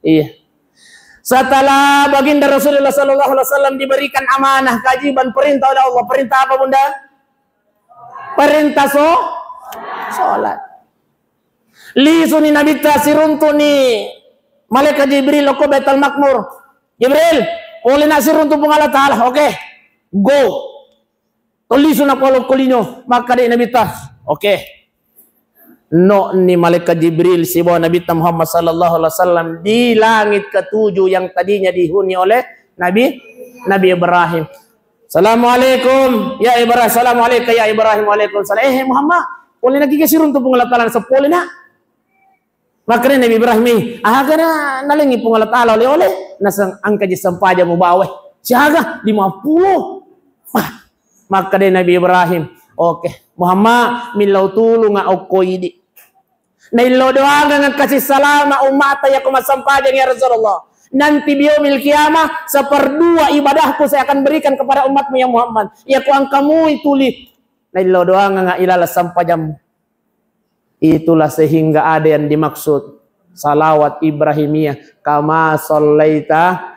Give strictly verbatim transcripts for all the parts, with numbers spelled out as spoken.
Iya. Setelah baginda Rasulullah sallallahu alaihi wasallam diberikan amanah, kewajiban, perintah oleh Allah. Perintah apa, Bunda? Perintah so-, sholat. Lisuni Nabitta, siruntu'ni malaikat Jibril okko Baitul Makmur. "Jibril, polena siruntu Puang Allah Ta'ala." "Oke, go." Tollisu napolokko lino, makkedai Nabitta, "Oke." No'ni malaikat Jibril sibawa Nabitta Muhammad sallallahu alaihi wasallam di langit ketujuh yang tadinya dihuni oleh Nabi, Nabi Ibrahim. "Assalamualaikum ya Ibrahim." "Assalamualaikum ya Ibrahim." "Waalaikumsalam." "Eh, Muhammad, polena kika siruntu Puang Allah Ta'ala, sepolena." Makkedai Nabi Ibrahim, "Aga na nalengngi Puang Allah Ta'ala oleh-oleh?" "Naseng engkaji sempajang mubawa." "Siaga?" "Lima puluh." Wah, makkedai Nabi Ibrahim, "Oke, Muhammad, millau tulunga okko idi." Naillau doangang kasih salama ummata yako massempajang, ya Rasulullah. "Nanti biomil kiamah, seperdua ibadahku saya akan berikan kepada umatmu, ya Muhammad. Yako angkamui tuli." Naillau doangang ilala sempajammu. Itulah sehingga ada yang dimaksud salawat Ibrahimiyah, "Kama sallaita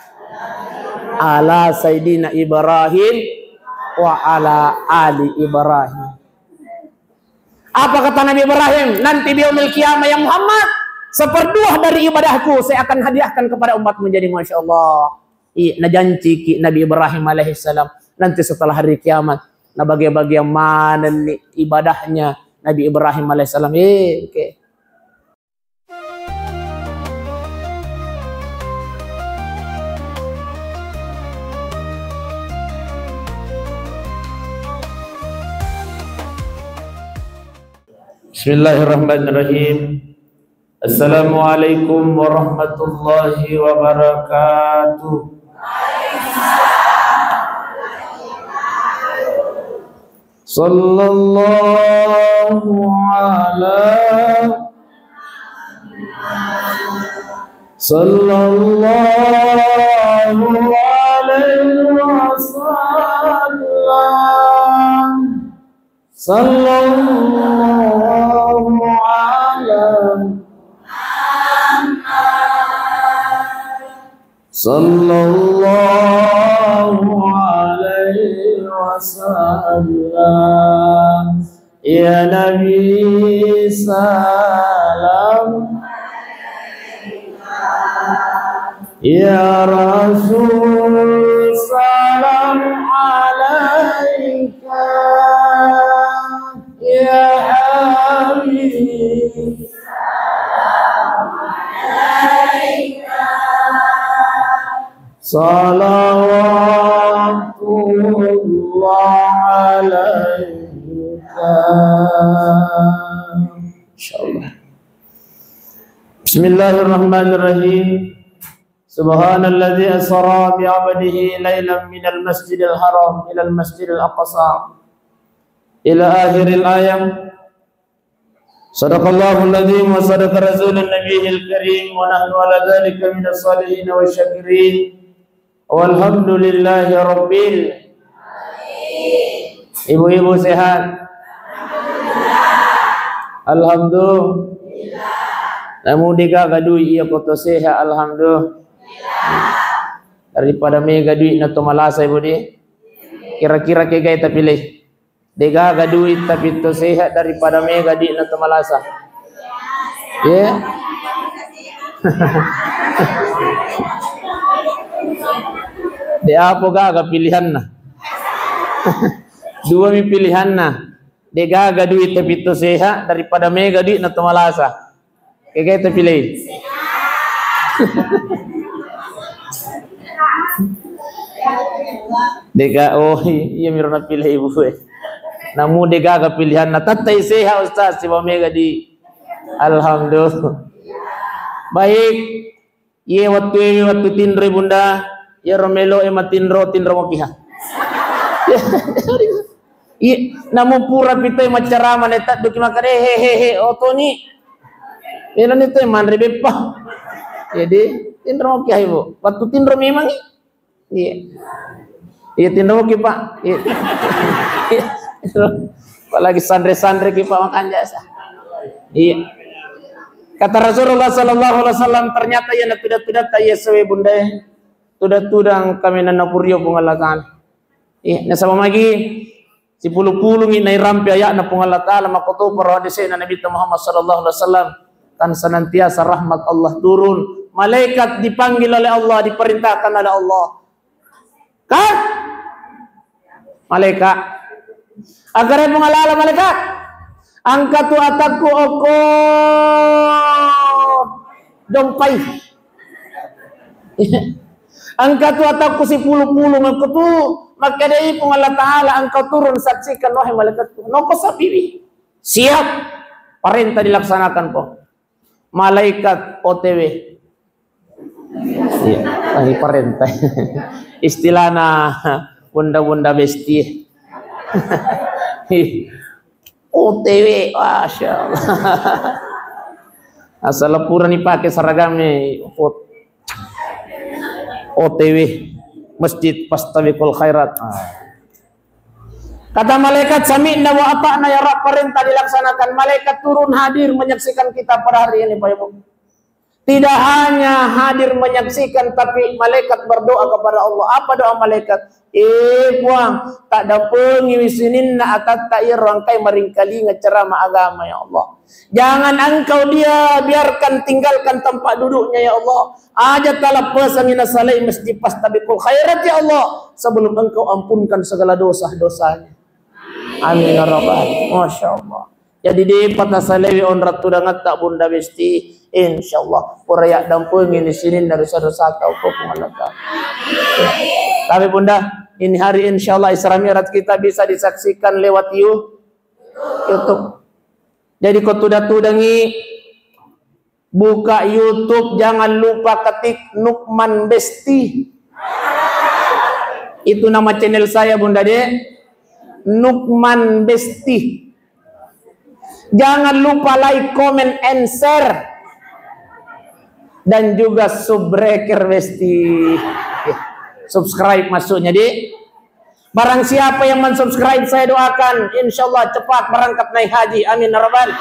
ala Sayyidina Ibrahim wa ala ali Ibrahim." Apa kata Nabi Ibrahim? "Nanti biomil kiamah, ya Muhammad, seperdua dari ibadahku saya akan hadiahkan kepada umatmu." Jadi, Masya Allah. Iya, najanciki Nabi Ibrahim alaihissalam, nanti setelah hari kiamat, nabagia-bagia manenni ibadahnya Nabi Ibrahim alaihissalam. Eh, oke. Bismillahirrahmanirrahim. Assalamualaikum warahmatullahi wabarakatuh. Sallallahu ala, sallallahu alaihi wasallam. Sallallahu ala Muhammad. Sallallahu alaihi wasallam. Ya Nabi, salam. Ya Rasul, salam alaika. Ya Habib, salam alaika. Salawatullah alaika. Insyaallah. Bismillahirrahmanirrahim. Subhanalladzi asra bi 'abdihi lailan minal masjidil haram ilal masjidil aqsa ila akhiril ayat. Sadaqallahul adzim wa sadaqa rasulun nabiyil karim wa nahnu ala dzalika minas sholihin wasy syakirin. Walhamdulillahi rabbil. Ibu-ibu sehat? Alhamdulillah. Namu degaga dui iya ko to sehat, alhamdulillah. Daripada mega duitna to malasa, Ibu, di. Kira-kira kegai tapilih? Degaga duit tapi to sehat daripada mega duitna to malasa. Ye? De apa gaga pilihanna? Dua mi pilihanna. Degaga duit tapi to sehat daripada mega duitna to malasa. Kegai tapilih? Dega, oh, iya miro napilih ibu e. Namu degaga pilihanna, tettai sehat Ustaz, sibawa mega di. Alhamdulillah. Baik. Iye wettu e, wettu tinro Bunda, iyaro melo e matinro, tinro mokiha. Iya, namu pura pitai maccarama, ne tadduki makkeda, "He, he, he, otoni." Elani te manre beppa. Jadi, tinro mokiha, Ibu. Wettu tinro memang i. Iya. Iya, tinro moki, Pak. Iya. Iya. Apalagi sanre-sanre ki, Pak, makanja sa. Iya. Kata Rasulullah sallallahu alaihi wasallam, ternyata iya natuda-tudatta iya sewe bundae, tuda-tudang kaminang napurio Puang Allah Ta'ala. Iya, nasaba magi sipulu-pulungi nairampe aya'na Puang Allah Ta'ala, makoto para hadisena Nabi Muhammad sallallahu alaihi wasallam, kan senantiasa rahmat Allah turun, malaikat dipanggil oleh Allah, diperintahkan oleh Allah. Kan? Malaikat. Agar Puang Allah, malaikat. Angkatu atakku okko dompai. Angkatu atakku sipulu-pulu makkutu, makkedai Puang Allah Ta'ala, engkau turun saksikan wahai malaikatku. Noko sapiwi. Siap. Perintah dilaksanakan po. Malaikat O T W. Iya, lagi perintah. Istilahna bunda-bunda bestie. O T W, masya Allah. Asal pura ni pakai seragamnya, O T W, Masjid Fastabiqul Khairat. Ah. Kata malaikat, "Sami'na wa ata'na, ya Rabb," perintah dilaksanakan. Malaikat turun hadir menyaksikan kita pada hari ini, Bapak Ibu. Tidak hanya hadir menyaksikan, tapi malaikat berdoa kepada Allah. Apa doa malaikat? "Eh, Puang, tak dapengi sininna atatta iyaro engkai maringkalinga ceramah agama, ya Allah. Jangan engkau dia biarkan, tinggalkan tempat duduknya, ya Allah. Aja talappesangi nasalai Masjid Fastabiqul Khairat, ya Allah, sebelum engkau ampunkan segala dosa-dosanya." Amin ya rabbal. Masya Allah. Jadi, depa tasalaiwi onrang tudangetta, Bunda Besti. Insya Allah pura yaddampengi ni sininna dosa-dosata, okko Puang Allah Ta'ala. Tapi Bunda, ini hari insya Allah Isra Mi'raj kita bisa disaksikan lewat You-, YouTube. Jadi, ko tuda-tudangi buka YouTube, jangan lupa ketik Nukman Besti. Itu nama channel saya, Bunda De. Nukman Besti. Jangan lupa like, comment, and share. Dan juga subscribe, Besti. Subscribe maksudnya, Di. Barang siapa yang mensubscribe, saya doakan, insya Allah cepat berangkat naik haji. Amin ya rabbal.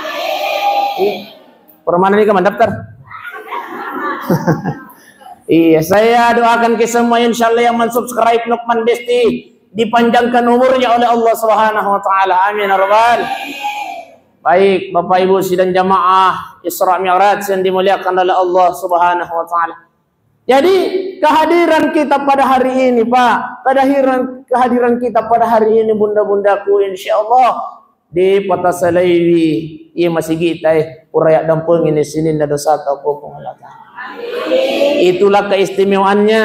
Iya. Permana ini kan mendaftar? Iya, saya doakan ke semua, insya Allah, yang mensubscribe Nukman Besti, dipanjangkan umurnya oleh Allah Subhanahu wa Ta'ala. Amin ya rabbal. Baik, Bapak Ibu sidang jamaah Isra Mi'raj yang dimuliakan oleh Allah Subhanahu wa Ta'ala. Jadi, kehadiran kita pada hari ini, Pak, kehadiran, kehadiran kita pada hari ini, bunda-bundaku, insya Allah, di patasalaiwi, iya, masigita, eh, pura yaddampengi ni sininna dosata, okko Puang Allah Ta'ala. Itulah keistimewaannya.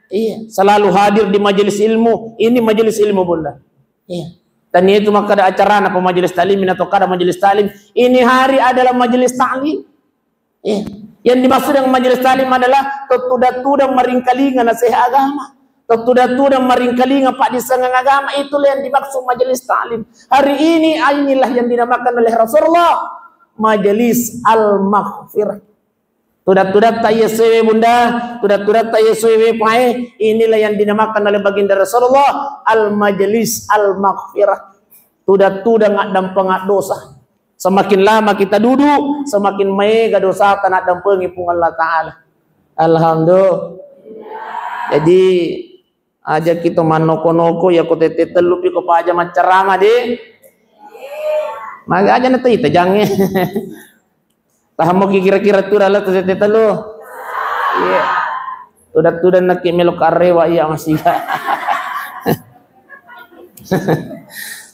Iya, selalu hadir di majelis ilmu. Ini majelis ilmu, Bunda. Iya. Dan itu maka ada acara apa majelis taklim atau kada majelis taklim. Ini hari adalah majelis taklim. Iya. Yang dimaksud dengan majelis taklim adalah tettuda-tuda maringkalinga nasihat agama. Tettuda-tuda maringkalinga paddisengeng agama, itulah yang dimaksud majelis taklim. Hari ini, inilah yang dinamakan oleh Rasulullah majelis al-maghfirah. Tuda-tudatta iya sewe, Bunda, tuda-tudatta iya sewe pae, inilah yang dinamakan oleh Baginda Rasulullah al-majlis al-maghfirah. Tuda-tuda ngaddampeng dosa. Semakin lama kita duduk, semakin maega dosata naddampengi Puang Allah Ta'ala. Alhamdulillah. Jadi, aja kita mannoko-noko, ya ko tette tellu pi ko paja maccarama, De. Maga aja na tei tajangnge. Tahammo ki kira-kira tu dalam tette tellu. Iya. Tuda-tuda naki melo karewa iya masih.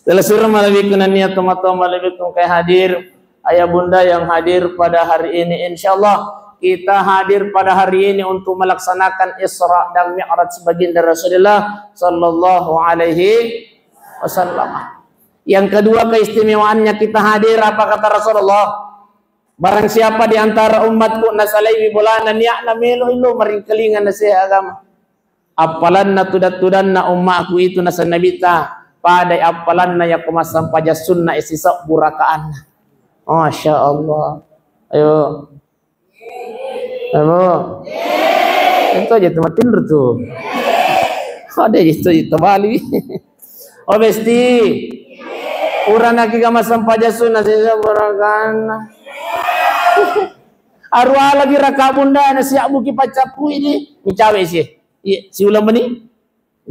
Telah suruh malebihku nania tomat-tomat malebihku kayak hadir. Ayah bunda yang hadir pada hari ini, insya Allah kita hadir pada hari ini untuk melaksanakan Isra dan Mi'raj baginda Rasulullah sallallahu alaihi wasallam. Yang kedua keistimewaannya kita hadir, apa kata Rasulullah? Barang siapa di antara umatku nasalaiwi bolana niatna melo ilo maringkalingan nasihat agama. Appalanna tuda-tudanna ummaku itu nasenna Nabitta, padai appalanna yakko massampajang sunna e sisebbu rakaanna. Masya Allah. Ayo. Ayo. Itu aja tu matinro tu. Ada aja tu, itu bali. Oh, Besti. Uranaki ga massampajang sunna sisebbu rakaanna. Aruwa lagi raka bunda, na siabbuki paccappui di, micawe si. Iya, siuleng meni.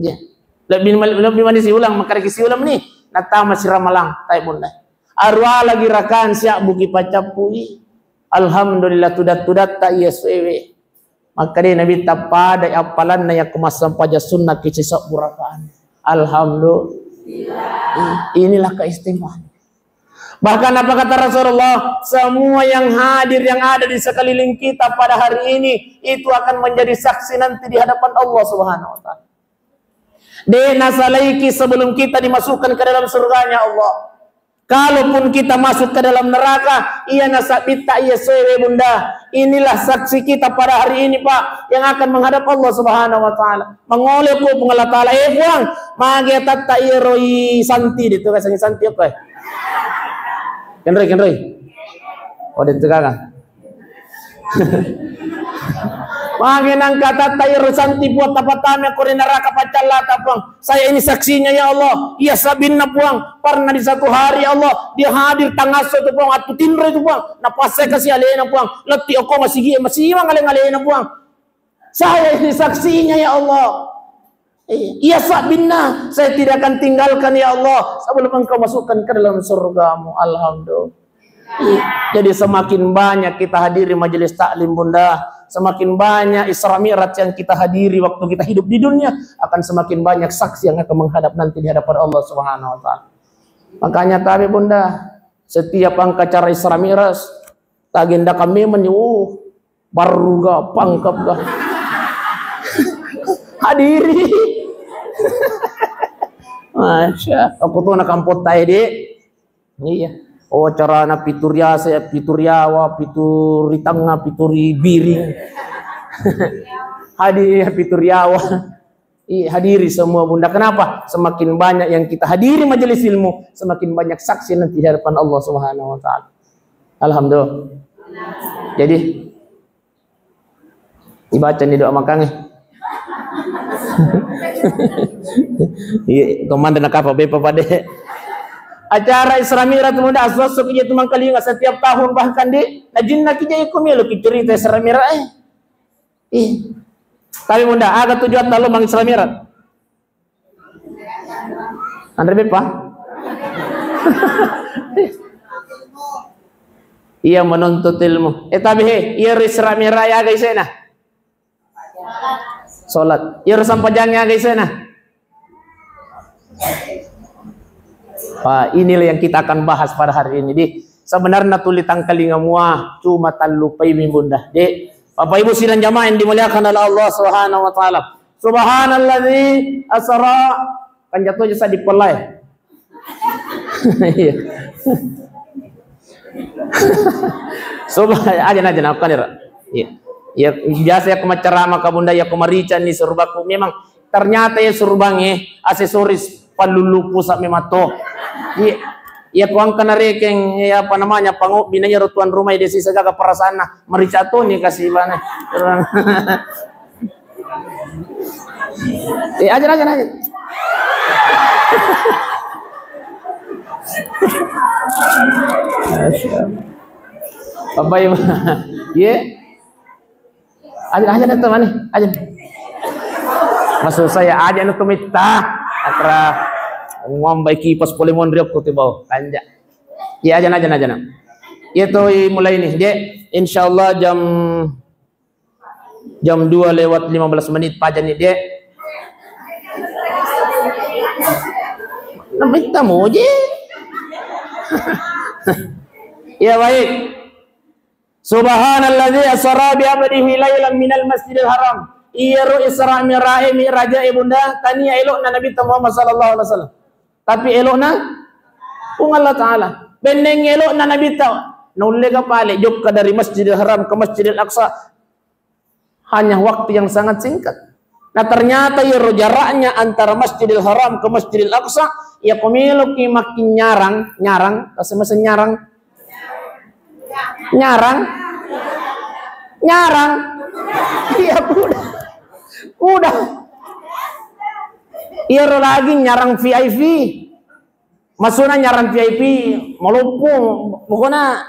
Iya. Lebbi, lebbi mani siuleng, makkedaki siuleng meni. Nattama si Ramalang, tae bunda. Aruwa lagi rakan siabbuki paccappui. Alhamdulillah, tudat-tudatta iya suewe. Makkeda Nabitta, pada appalanna yakko massempajang sunnaki sisebbu rakaat. Alhamdulillah. Inilah keistimewaan. Bahkan apa kata Rasulullah, semua yang hadir, yang ada di sekeliling kita pada hari ini, itu akan menjadi saksi nanti di hadapan Allah Subhanahu wa Ta'ala. De nasalaiki sebelum kita dimasukkan ke dalam surganya Allah. Kalaupun kita masuk ke dalam neraka, iya nasabbitta iya suewe bunda. Inilah saksi kita pada hari ini, Pak, yang akan menghadap Allah Subhanahu wa Ta'ala. Mangole ko Puang Allah Ta'ala, eh Puang, magi atatta iya roi santi, de tu rasanya santi apa? Kenroi, kenroi. Oh, de tu kaka. Magi nangka atatta iyaro santi Puang, tapattama ko ri neraka paccallata Puang. Saya ini saksinya ya Allah. Iya sabbinna Puang. Pernah di satu hari ya Allah, dia hadir tangasso itu Puang, attu tinro itu Puang. Napassai kasi alena Puang. Letti okko masigi, masiwang ale-alena Puang. Saya ini saksinya ya Allah. Iya, sabbinna, saya tidak akan tinggalkan ya Allah sebelum engkau masukkan ke dalam surgamu. Alhamdulillah. Iya. Jadi semakin banyak kita hadiri majelis taklim bunda, semakin banyak Isra Mi'raj yang kita hadiri waktu kita hidup di dunia, akan semakin banyak saksi yang akan menghadap nanti di hadapan Allah Subhanahu wa Ta'ala. Makanya tabe bunda, setiap engka acara Isra Mi'raj, tagendakang memang ni, oh, barruga, pangkapga. Hadiri. Masya Allah, aku tuh anak kampung tae, Dek. Iya. Oh, carana pitu riase, pitu riawa, pitu ri tengnga, pitu ri biring. Hadiri, pitu riawa. Iya, hadiri semua bunda. Kenapa? Semakin banyak yang kita hadiri majelis ilmu, semakin banyak saksi nanti di hadapan Allah Subhanahu wa Ta'ala. Alhamdulillah. Jadi, ibaca ni doa makangnge. Iya, komanda nakapa bepa pade. Acara Isra Mi'raj muda asu-asu kija tu mangkalinga setiap tahun, bahkan di najinna kija iko melo ki cerita Isra Mi'raj, eh. Ih. Tapi bunda, aga tujuan talo mang Isra Mi'raj? Anre beppa? Iya, menuntut ilmu. Eh, tapi he, iya Isra Mi'raj aga isena? Salat. Iya sampajang aga isena? Wah, inilah yang kita akan bahas pada hari ini, di. Sebenarnya tuli tangkalinga mua, cuma tallupai mi bunda, di. Bapak Ibu sidang jamaah yang dimuliakan oleh Allah Subhanahu wa Ta'ala. Subhanalladzi asra, kan jatuh aja di pelai. Iya. Coba aja, aja, aja, nah, kan, Ra. Iya. Ya, biasa ya, aku macerama ka bunda, ya, aku marica ni surubaku. Memang ternyata ya surubangnge aksesoris pallulu pusat memang to. Iya. Ya, ku angka narekeng, ya, apa namanya, pangobbi na iyaro tuan rumah, ya, de sisa gaga perasaanna. Marica to ni kasih bana. Eh, aja, aja, aja. Apa ya? Ye? Aja, aja, datang mana? Aja. Maksud saya aja, nu tumitta. Akra ngombai kipas pole monri aku tibau. Kanja. Ya, aja, aja, aja. Ya, to, mulai nih, Dek. Insyaallah jam Jam dua lewat lima belas menit paja ni, Dek. Namitta muji. Ya, baik. Subhanalladzi asra bi abdihi lailan minal masjidil haram. Iyaro Isra Mi'raj, Mi'raj e, Bunda, tania elo'na Nabitta Muhammad sallallahu alaihi wasallam. Tapi elo'na Puang Allah Ta'ala. Benneng elo'na Nabitta. Naulle ka pale jokka dari Masjidil Haram ke Masjidil Aqsa. Hanya waktu yang sangat singkat. Nah, ternyata iyaro jaraknya antara Masjidil Haram ke Masjidil Aqsa, ya, ko meloki makin nyarang, nyarang, bahasa Mesir nyarang. Nyarang. Nyarang. Iya, udah. Udah. Iyaro lagi nyarang V I P. Maksudna nyarang V I P, maloppo, pokokna.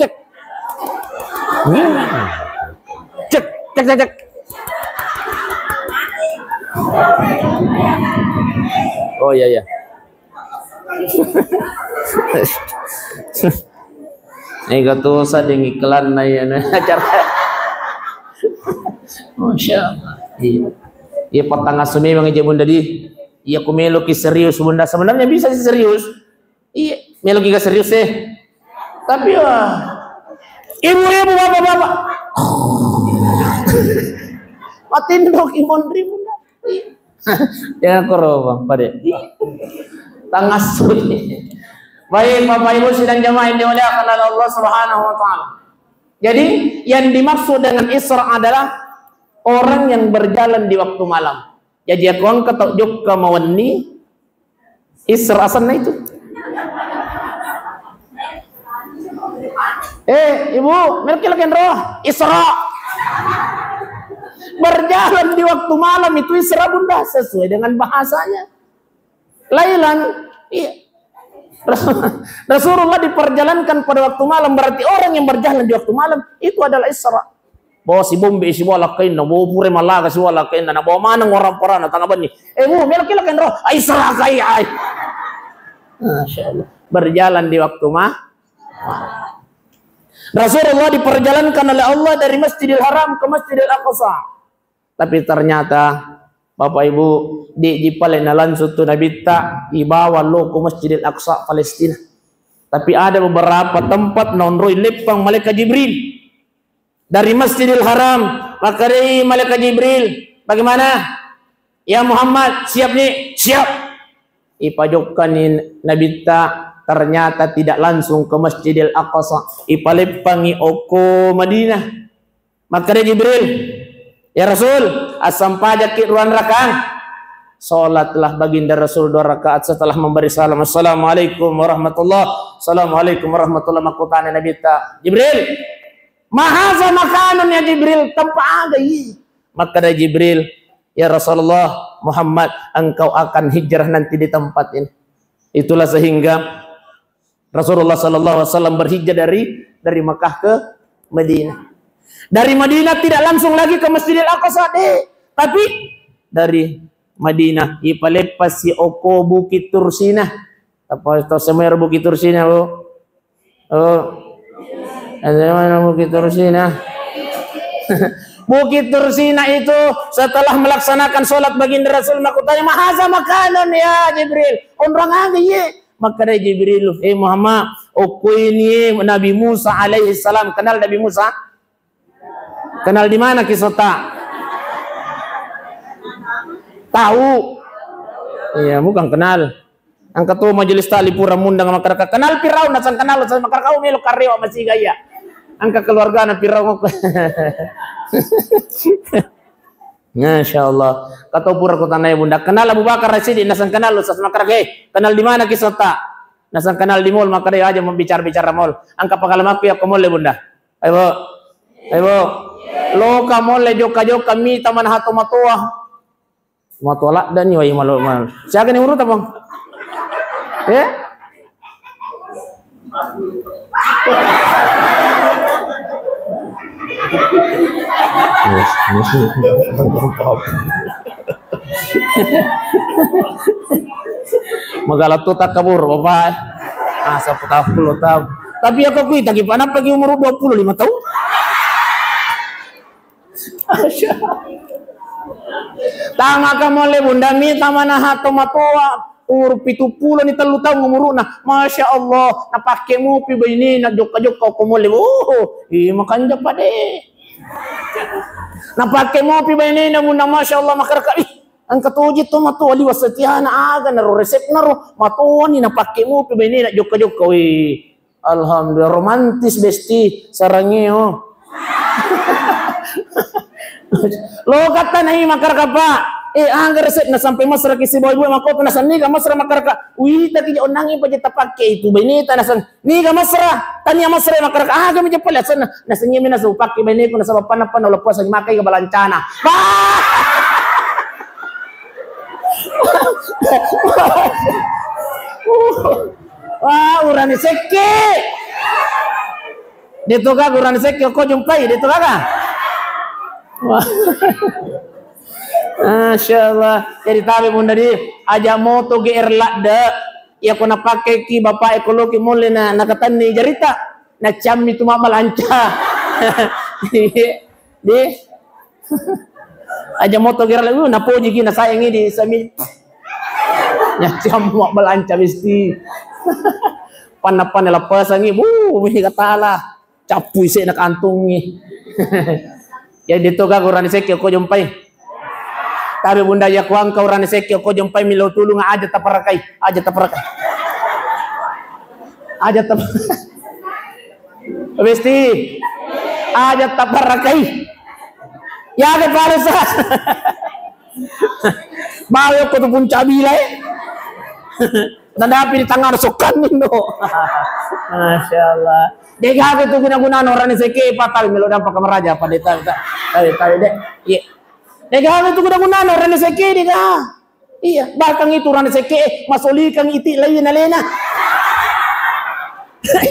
Cek. Hmm. Cek, cek, cek, cek. Oh, iya, iya. Ega tu sading iklan na iya na acara. Masya Allah. Iya. Iya, patangasu memang aja, Bunda, di. Iya, ku meloki serius, Bunda. Sebenarnya bisa sih serius. Iya, meloki gak serius, eh. Tapi, wah. Ibu-ibu, bapak-bapak. Matindoki monri, Bunda. Iya. Ya, koro, Bang, pada. Tangasu. Baik, Bapak Ibu sidang jamaah yang dimuliakan oleh Allah Subhanahu wa Ta'ala. Jadi, yang dimaksud dengan Isra adalah orang yang berjalan di waktu malam. Jadi, aku angkat tau jokka mawenni, Isra asenna itu. Eh, Ibu, melki lakenro, Isra. Berjalan di waktu malam itu Isra, Bunda, sesuai dengan bahasanya. Lailan, iya. Rasul-, Rasulullah diperjalankan pada waktu malam, berarti orang yang berjalan di waktu malam itu adalah Isra. Bawa si bombe, si bola kainna, bawa pure malaga si bola kainna, na bawa maneng orang perana tangga benni. Eh, Bu, melki lakenro, ai, Isra kai, ai. Masya Allah. Berjalan di waktu ma-, Rasulullah diperjalankan oleh Allah dari Masjidil Haram ke Masjidil Aqsa. Tapi ternyata, Bapak Ibu, di, di pale na langsung tu Nabitta, ibawa lo ke Masjidil Aqsa, Palestina. Tapi ada beberapa tempat naonroi leppang malaikat Jibril. Dari Masjidil Haram, makkedai malaikat Jibril, "Bagaimana? Ya Muhammad, siap ni?" "Siap." Ipajokkani Nabitta, ternyata tidak langsung ke Masjidil Aqsa. Ipaleppangi okko Madinah. Makkedai Jibril, "Ya Rasul, assampajakki ruang rakang." Salatlah Baginda Rasul dua rakaat setelah memberi salam, "Assalamualaikum warahmatullah." "Assalamualaikum warahmatullah." Makkutana Nabitta, "Jibril, mahaza makanun ya Jibril, tempat aga iya?" Makkeda Jibril, "Ya Rasulullah, Muhammad, engkau akan hijrah nanti di tempat ini." Itulah sehingga Rasulullah sallallahu alaihi wasallam berhijrah dari, dari Mekah ke Madinah. Dari Madinah tidak langsung lagi ke Masjidil Aqsa, deh. Tapi dari Madinah, ipaleppasi oko Bukit Tursina. Apa tau semua Bukit Tursina, Bu? Oh. Ada mana Bukit Tursina? Bukit Tursina itu setelah melaksanakan sholat Baginda Rasul, makutanya, "Mahaza makanun ya Jibril?" Onrang aga iye? Makkeda Jibril, "Eh Muhammad, okko ini Nabi Musa alaihi salam." Kenal Nabi Musa? Kenal di mana kisota? Tahu? Iya, bukan kenal. Engka to majelis tali pura mundang makkeda, "Kenal Firaun?" Nasang kenal, nasang makkeda, "Kau melo karewa masiga iya." Engka keluargana Firaun. Masya Allah. Katau pura ko tanai Bunda. "Kenal Abu Bakar Rasyidi?" Nasang kenal, Ustaz. Makkeda, "Eh, kenal di mana kisota?" Nasang kenal di mall, makkeda, "Aja membicara-bicara mall. Engka pengalamanku ya ke mall, Bunda." Ayo, Bu. Ayo, Bu. Loka mall, jokka-jokka, mita mana hato matoa. Matoa laddani, wai, malu, malu. Siaga ni uruta, Bang? Eh? Magala tu takabur, Bapak. Ah, sepuluh tahun, sepuluh tahun. Tapi aku kuita ki, Pak, nappa ki umur dua puluh lima tahun. Tama ka mole Bunda, mita mana hato matoa, umur pitu pulo ni tellu taung umuruna. Masya Allah, napake mopi bainena jokka-jokka ko mole. Oh, iya makanja pade. Napake mopi bainena Bunda, Masya Allah, makaraka. Ih, engka toji to matoa liwa setiana, aga naro resepna ro. Matoani napake mopi bainena jokka-jokka. Wih. Alhamdulillah, romantis, Besti, sarangeo. Lo kata nai makaraka, Pak. Eh, angga resepna sampai mesra ki sibawa ibu makkota, nasenni ga mesra makaraka. Wita ki onnangi paja tapake itu baineta, nasen niga mesra, tania mesra makaraka. Aga mi jeppa asenna. Nasenni mi nasu pake baineku nasaba panna-panna ulepuasa makai ga balancana. Bah! Wah, urane sekke. Deto gaga urane sekke ko jumpai, deto gaga. Wah. Masya Allah. Jadi tabe bunda di, aja moto G R ladde. Ya ko napake ki bapak ekologi mulle na nakatanni jarita. Nacammi tu mabbalanca. Di. Aja moto G R ladde, uh, napoji ki nasayangi di sami. Nacammi mabbalanca Besti. Panna-panna lappasangi, bu, mega tala. Cappui se na kantungi. Jadi to gaga urane sekke ko jompai. Tabe bunda ya kuangka urane sekke ko jompai milo tulung aja taparakai, aja taparakai. Aja tap Besti. Aja taparakai. Ya ke paresa. Bawa ko tu puncak bilai. Nadapi di tangan sokan nindo. Masya Allah. Degaga tu guna-guna orang ni seke patal melo dampak kameraja pada tahu tak? Tahu tahu dek. Iya. Degaga tu guna-guna orang ni seke dega. Iya, bahkan itu orang ni seke eh, masolikang iti lain alena.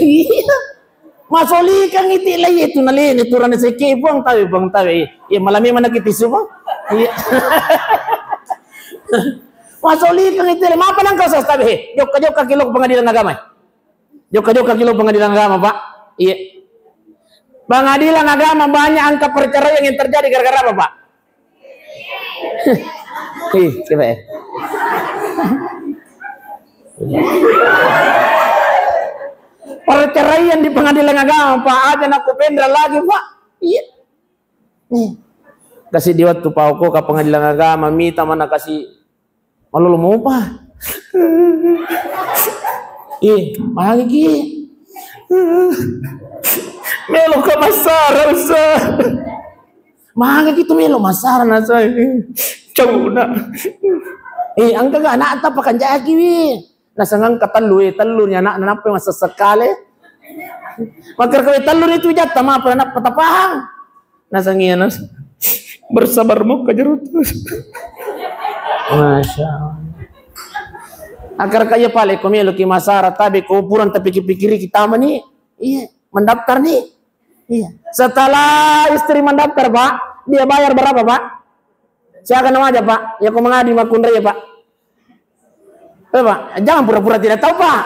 Iya. Masolikang iti lai tu nalene tu rane seke puang tawe, puang tawe. Iya, malam ini mana kita semua? Iya. Masolikang iti lai, mapa nang kau sas tawe? He, jokka-jokka kilo pengadilan agama. Jokka-jokka kilo pengadilan agama, Pak. Iya. Pengadilan agama banyak angka perceraian yang terjadi gara-gara apa, Pak? Ih, coba ya. Perceraian di pengadilan agama, Pak. Aja nak kupendra lagi, Pak. Iya. Nih. Kasih di waktu Pak Oko ke pengadilan agama, minta mana kasih malolo mopa. Ih, magi ki. Melo ka massara, Ustaz. Magi ki tu melo massara na saya. Cauna. Eh, angka ga anak ta pakanjaki wi. Nasangangka tellu, eh, tellu ni anak na nappa massessekale. Makkeda kowe tellu ni tu jatta mapa na nappa tapahang. Nasangiana bersabar mokka jeruk. Masya Allah. Akar kaya pale ko melo ki masara tabe ko purang tapi pikiri-pikiri kita mani. Iya, mendaftar nih. Iya. Setelah istri mendaftar, Pak, dia bayar berapa, Pak? Siaga na waja, Pak? Ya ko mangadi makkunrai, Pak. Eh, Pak, jangan pura-pura tidak tahu, Pak.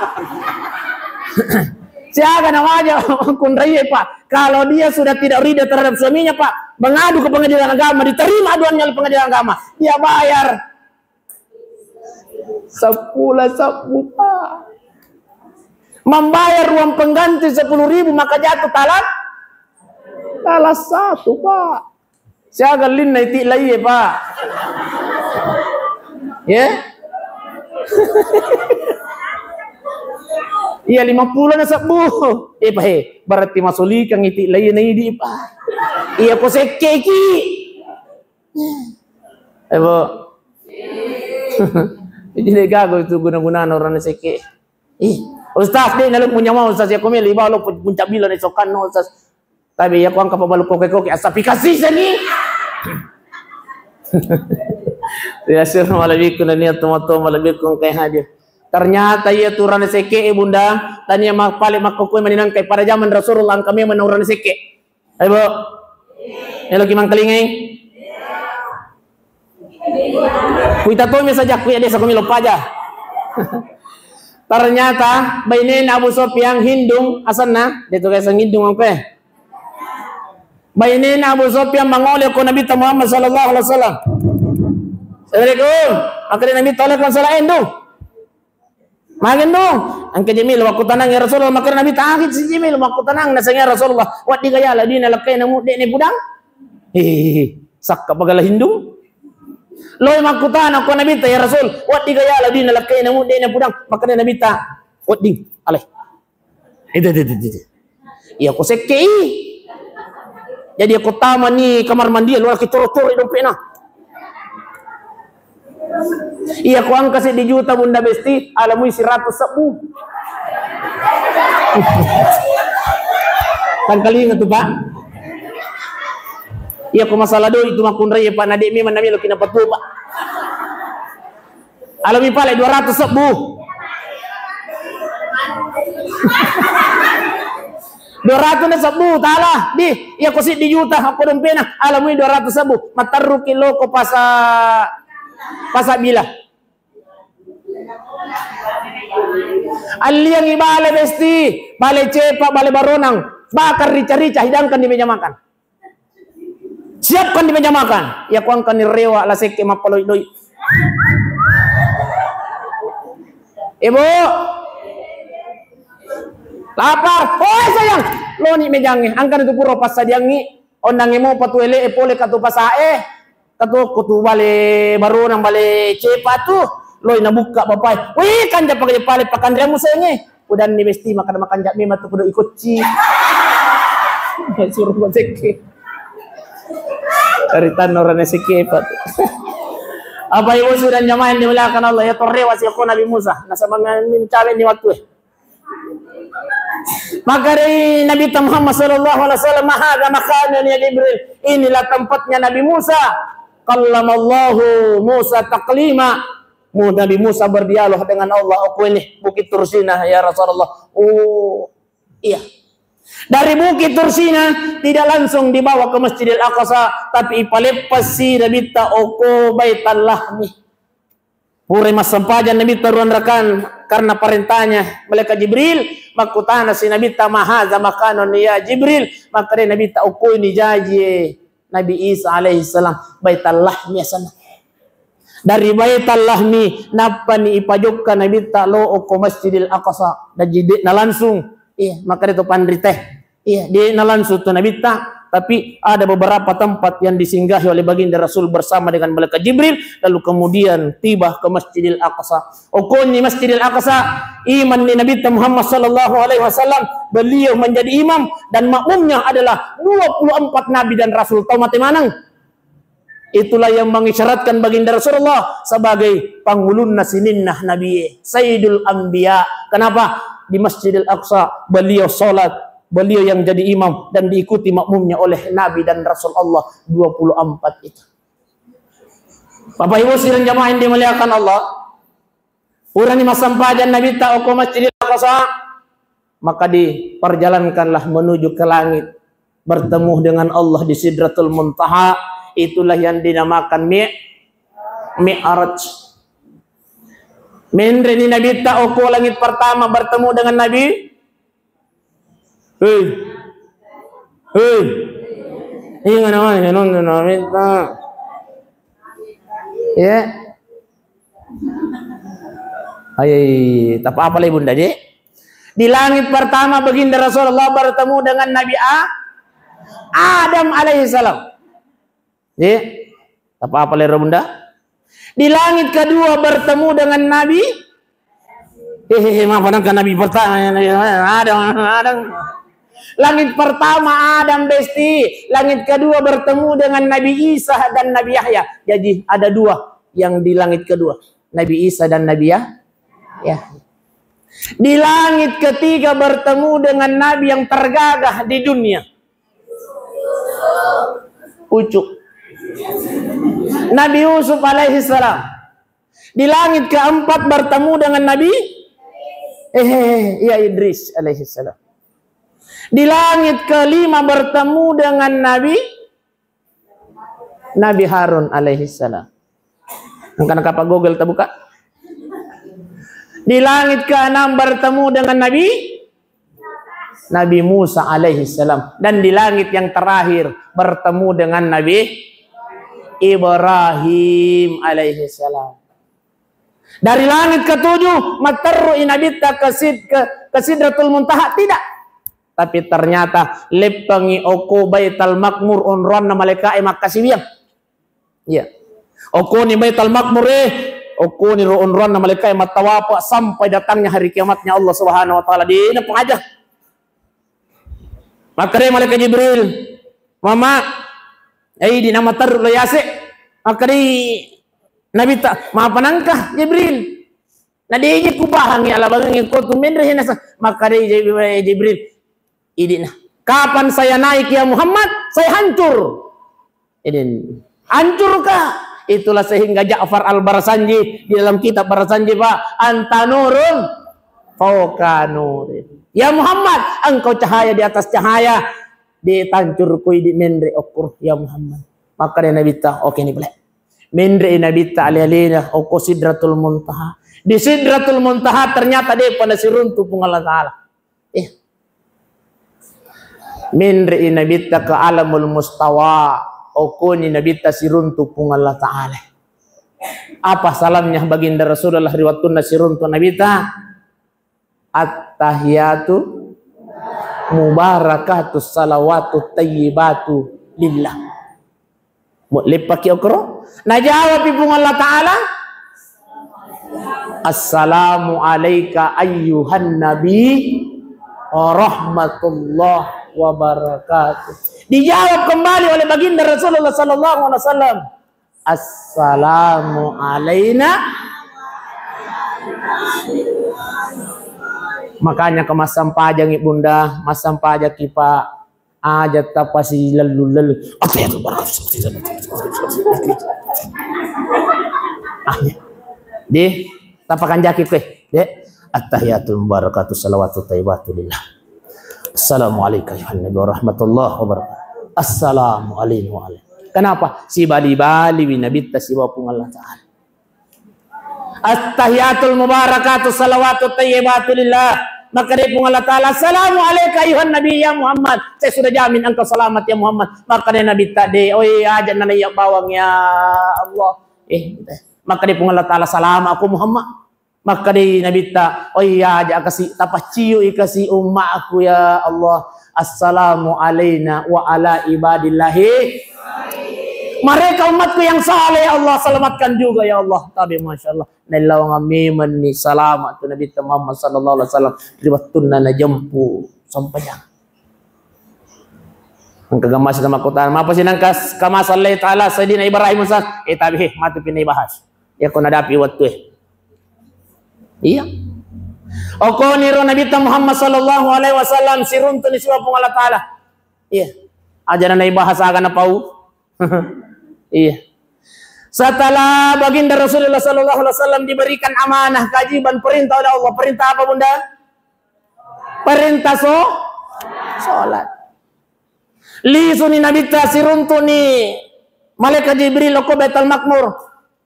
Siaga na waja makkunrai, Pak. Kalau dia sudah tidak ridho terhadap suaminya, Pak, mengadu ke pengadilan agama, diterima aduannya oleh pengadilan agama. Dia bayar sepuluh sebbu, Pak. Membayar uang pengganti sepuluh ribu, maka jatuh talak, talak satu, Pak. Siaga linna iti laiye, Pak? Ya? Iya, lima puluh na sebbu. Eh, Pak, eh, berarti masolikang iti laiye na idi, Pak. Iya, ko sekke ki. Eh, Bu. Jadi gagal itu guna-gunana orang sekke. Ih, Ustaz, dek, naluk punya mau Ustaz, ya, kami liba lo puncak bila nih sokan no Ustaz. Tapi ya, kuang kapal balu koke-koke, asap kasih seni. Ya, assalamualaikum dan niat teman-teman lebih kong kayak hadir. Ternyata iya tu urane sekke, eh, Bunda, tania mak pale makkokoi maninang kai pada zaman Rasulullah angka memang urane sekke. Ayo, Bu. Melo ki mangkalingai. Kuita tomi saja ku ya desa kumi lopaja. Ternyata bainena Abu Sofyan Hindung asenna, de tu kaiseng Hindung angke. Bainena Abu Sofyan mangole ko Nabi Muhammad sallallahu alaihi wasallam. Assalamualaikum. Makanya Nabi tolak masalah Hindung. Magenno, engka je melo makkutanang ya Rasulullah, makkeda Nabi, "Tagi si je melo makkutanang," naseng ya Rasulullah, "Wedding ga yala dina lekkaina mudde ne pudang?" Hehehe, sakka bagala Hindung. Loi makkutana ko Nabi ta, "Ya Rasul, wedding ga yala dina lekkaina mudde ne pudang?" Makkeda Nabi ta, "Wedding, ale." Itu, itu, itu, itu. Iya ko sekke i. Jadi ko tamani kamar mandi, lo ki toro-toro dompetna. Iya ko angka seddi juta Bunda Besti, alamui seratus sebbu. Tangkalinga tu, Pak. Iya ko masalah doi tu makkunrai, Pak, na de memang nami lo kina patu, Pak. Alami pale dua ratus sebbu. Dua ratus na sebbu, tala. Di, iya ko seddi juta, ko dompetna. Alamui dua ratus sebbu. Materruki lo ko pasa, pasa bila. Alliangi bale Besti, bale Cepa, bale Baronang. Bakar rica-rica, hidangkan di meja makan. Siapkan di meja makan. Iya ko angka ni rewa la sekke mappaloi-loi. Ibu. Lapar. Oi sayang. Loni mejangnge. Angka tu pura passadiangngi. Ondangnge mo patu ele e pole katu pasae. Katu kutu bale Baronang bale Cepa tu. Loi nabukka bapae. Wih, kanja pakai pale pakanriamu senge. Udanni Besti makkeda makanja memang tu kudu ikocci. Suruh masekke. Caritanna orang sekke, Pak. Apa ibu sudah nyamain dimuliakan Allah ya, torrewa si ko Nabi Musa. Nasaba mencawe ni waktu e. Maka dari Nabi Muhammad sallallahu alaihi wasallam, "Hadza makanun ya Jibril." Inilah tempatnya Nabi Musa. Kallamallahu Musa taklima. Mu-, Nabi Musa berdialog dengan Allah, "Oh, ini Bukit Tursina, ya Rasulullah." Oh, iya. Dari Bukit Tursina tidak langsung dibawa ke Masjidil Aqsa, tapi ipaleppasi Nabitta oko Baitul Lahmi. Pura massempajang Nabitta ruang rakan karena perintahnya malaikat Jibril, makkutana si Nabitta, "Ma hadza makanun ya Jibril?" Maka dia Nabitta, "Oko ini jaji." Nabi Isa alaihi salam, Baitul Lahmi asenna. Dari Baitul Lahmi, nappani ipajokka Nabitta lo okko Masjidil Aqsa. Dan jadi na langsung, iya, maka itu panrite. Iya, dia na langsung tu Nabitta, tapi ada beberapa tempat yang disinggahi oleh Baginda Rasul bersama dengan malaikat Jibril, lalu kemudian tiba ke Masjidil Aqsa. Okonni Masjidil Aqsa, imanni Nabitta Muhammad sallallahu alaihi wasallam, beliau menjadi imam dan makmumnya adalah dua puluh empat nabi dan rasul. Tau mate maneng. Itulah yang mengisyaratkan Baginda Rasulullah sebagai pangulunna sininna nabi, Sayyidul Anbiya. Kenapa? Di Masjidil Aqsa beliau salat, beliau yang jadi imam dan diikuti makmumnya oleh nabi dan rasul Allah dua puluh empat itu. Bapak Ibu sidang jamaah yang dimuliakan Allah, purani massempajang Nabitta okko Masjidil Aqsa, maka diperjalankanlah menuju ke langit, bertemu dengan Allah di Sidratul Muntaha. Itulah yang dinamakan Mi-, Mi'raj. Menreni Nabitta okko langit pertama bertemu dengan Nabi Hei. Hei. Inga namanya, non, non, non, minta. Ya. Ayai, tak apa-apa lagi Bunda, Dek. Di langit pertama Baginda Rasulullah bertemu dengan Nabi A-, Adam alaihissalam. Iya. Apa-apa lero Bunda? Di langit kedua bertemu dengan Nabi. Hehehe, maaf, Adam kan Nabi pertama. Adam, Adam. Langit pertama Adam, Besti. Langit kedua bertemu dengan Nabi Isa dan Nabi Yahya. Jadi ada dua yang di langit kedua. Nabi Isa dan Nabi Yah-, Yahya. Di langit ketiga bertemu dengan Nabi yang tergagah di dunia. Ucuk. Nabi Yusuf alaihissalam. Di langit keempat bertemu dengan Nabi, eh, eh, eh, ya Idris alaihissalam. Di langit kelima bertemu dengan Nabi, Nabi Harun alaihissalam. Engka nakapa Google terbuka. Di langit keenam bertemu dengan Nabi, Nabi Musa alaihissalam. Dan di langit yang terakhir bertemu dengan Nabi Ibrahim alaihissalam. Dari langit ketujuh, matterru i Nabitta ke Sid-, ke, ke Sidratul Muntaha, tidak. Tapi ternyata leppangi oko Baitul Makmur onroanna malaika'e makkasiwiang. Iya. Okoni Baitul Makmur, eh. Okoni ro onroanna malaika'e mattawapa sampai datangnya hari kiamatnya Allah Subhanahu wa Ta'ala. Dena pengaja. Makkedai malaikat Jibril, "Mama, eh, di nama terru lo yase." Makkedai Nabitta, "Mapa nangka Jibril?" Na de' je kupahangi, ala bangengngi ko tu menre henasa. Makkedai Jib-, Jibril, "Idina. Kapan saya naik ya Muhammad, saya hancur." Idin. Hancurkah? Itulah sehingga Ja'far Al-Barsanji di dalam kitab Barsanji, Pak, "Anta nurun fauqa nurin." Ya Muhammad, engkau cahaya di atas cahaya. De' tancur kui di menre okko, ya Muhammad. Makkedai Nabitta, "Oke ni, boleh." Menre Nabitta ale-alena okko Sidratul Muntaha. Di Sidratul Muntaha ternyata de'pa nasiruntu Puang Allah Ta'ala. Eh. Menre Nabitta ke Alamul Mustawa, okkoni Nabitta siruntu Puang Allah Ta'ala. Apa salamnya Baginda Rasulullah ri wattunna siruntu Nabitta? "Attahiyatu mubarakatu salawatu tayyibatu lillah." Mu-, leppaki okoro? Najawabi Puang Allah Ta'ala, "Assalamu alaika ayyuhan nabi wa rahmatullah wa barakatuh." Dijawab kembali oleh Baginda Rasulullah sallallahu alaihi wasallam, "Assalamu alaina." Makanya ke massampajangi Bunda, massampajaki Pak, aja tapasi lellu-lellu. Apa ya tuh? Ah, di, tapakanjaki kue, Dek. Attahiyatul mubarakatu salawatu tayyibatu lillah. Assalamualaikum warahmatullahi wabarakatuh. Assalamualaikum warahmatullahi. Kenapa? Si bali-bali wi Nabitta sibawa Puang Allah Ta'ala. Attahiyatul mubarakatu salawatu tayyibatu lillah. Makkedai Puang Allah Ta'ala, "Assalamu alaika ayuhan nabi ya Muhammad." Saya sudah jamin engkau selamat ya Muhammad. Makkedai Nabitta, "De, oi, aja nana iya bawang ya Allah." Eh, makkedai Puang Allah Ta'ala, "Salama aku Muhammad." Makkedai Nabitta, "Oh iya, aja kasi, tapacciu i kasi umma aku ya Allah. Assalamu alaina wa ala ibadillahi." Mereka umatku yang saleh ya Allah, selamatkan juga ya Allah. Tapi masya Allah, naillawang memenni salama tu Nabitta Muhammad sallallahu alaihi wasallam ri wattunna najempu sampajang. Engka gamma sita makkutana, "Mapa si nangka s-, kama sallaita ala Sayyidina Ibrahim Musa?" Eh, tapi, he, matu pinna ibahas. Ya, ko nadapi wettu, eh. Iya. Okkoniro Nabitta Muhammad sallallahu alaihi wasallam siruntuni siwa Puang Allah Ta'ala. Iya. Aja na ibahas aga na pau. Iya. Setelah Baginda Rasulullah sallallahu alaihi wasallam diberikan amanah, kewajiban, perintah oleh Allah. Perintah apa, Bunda? Perintah so-, sholat. Lisuni Nabitta, siruntuni malaikat Jibril okko Baitul Makmur.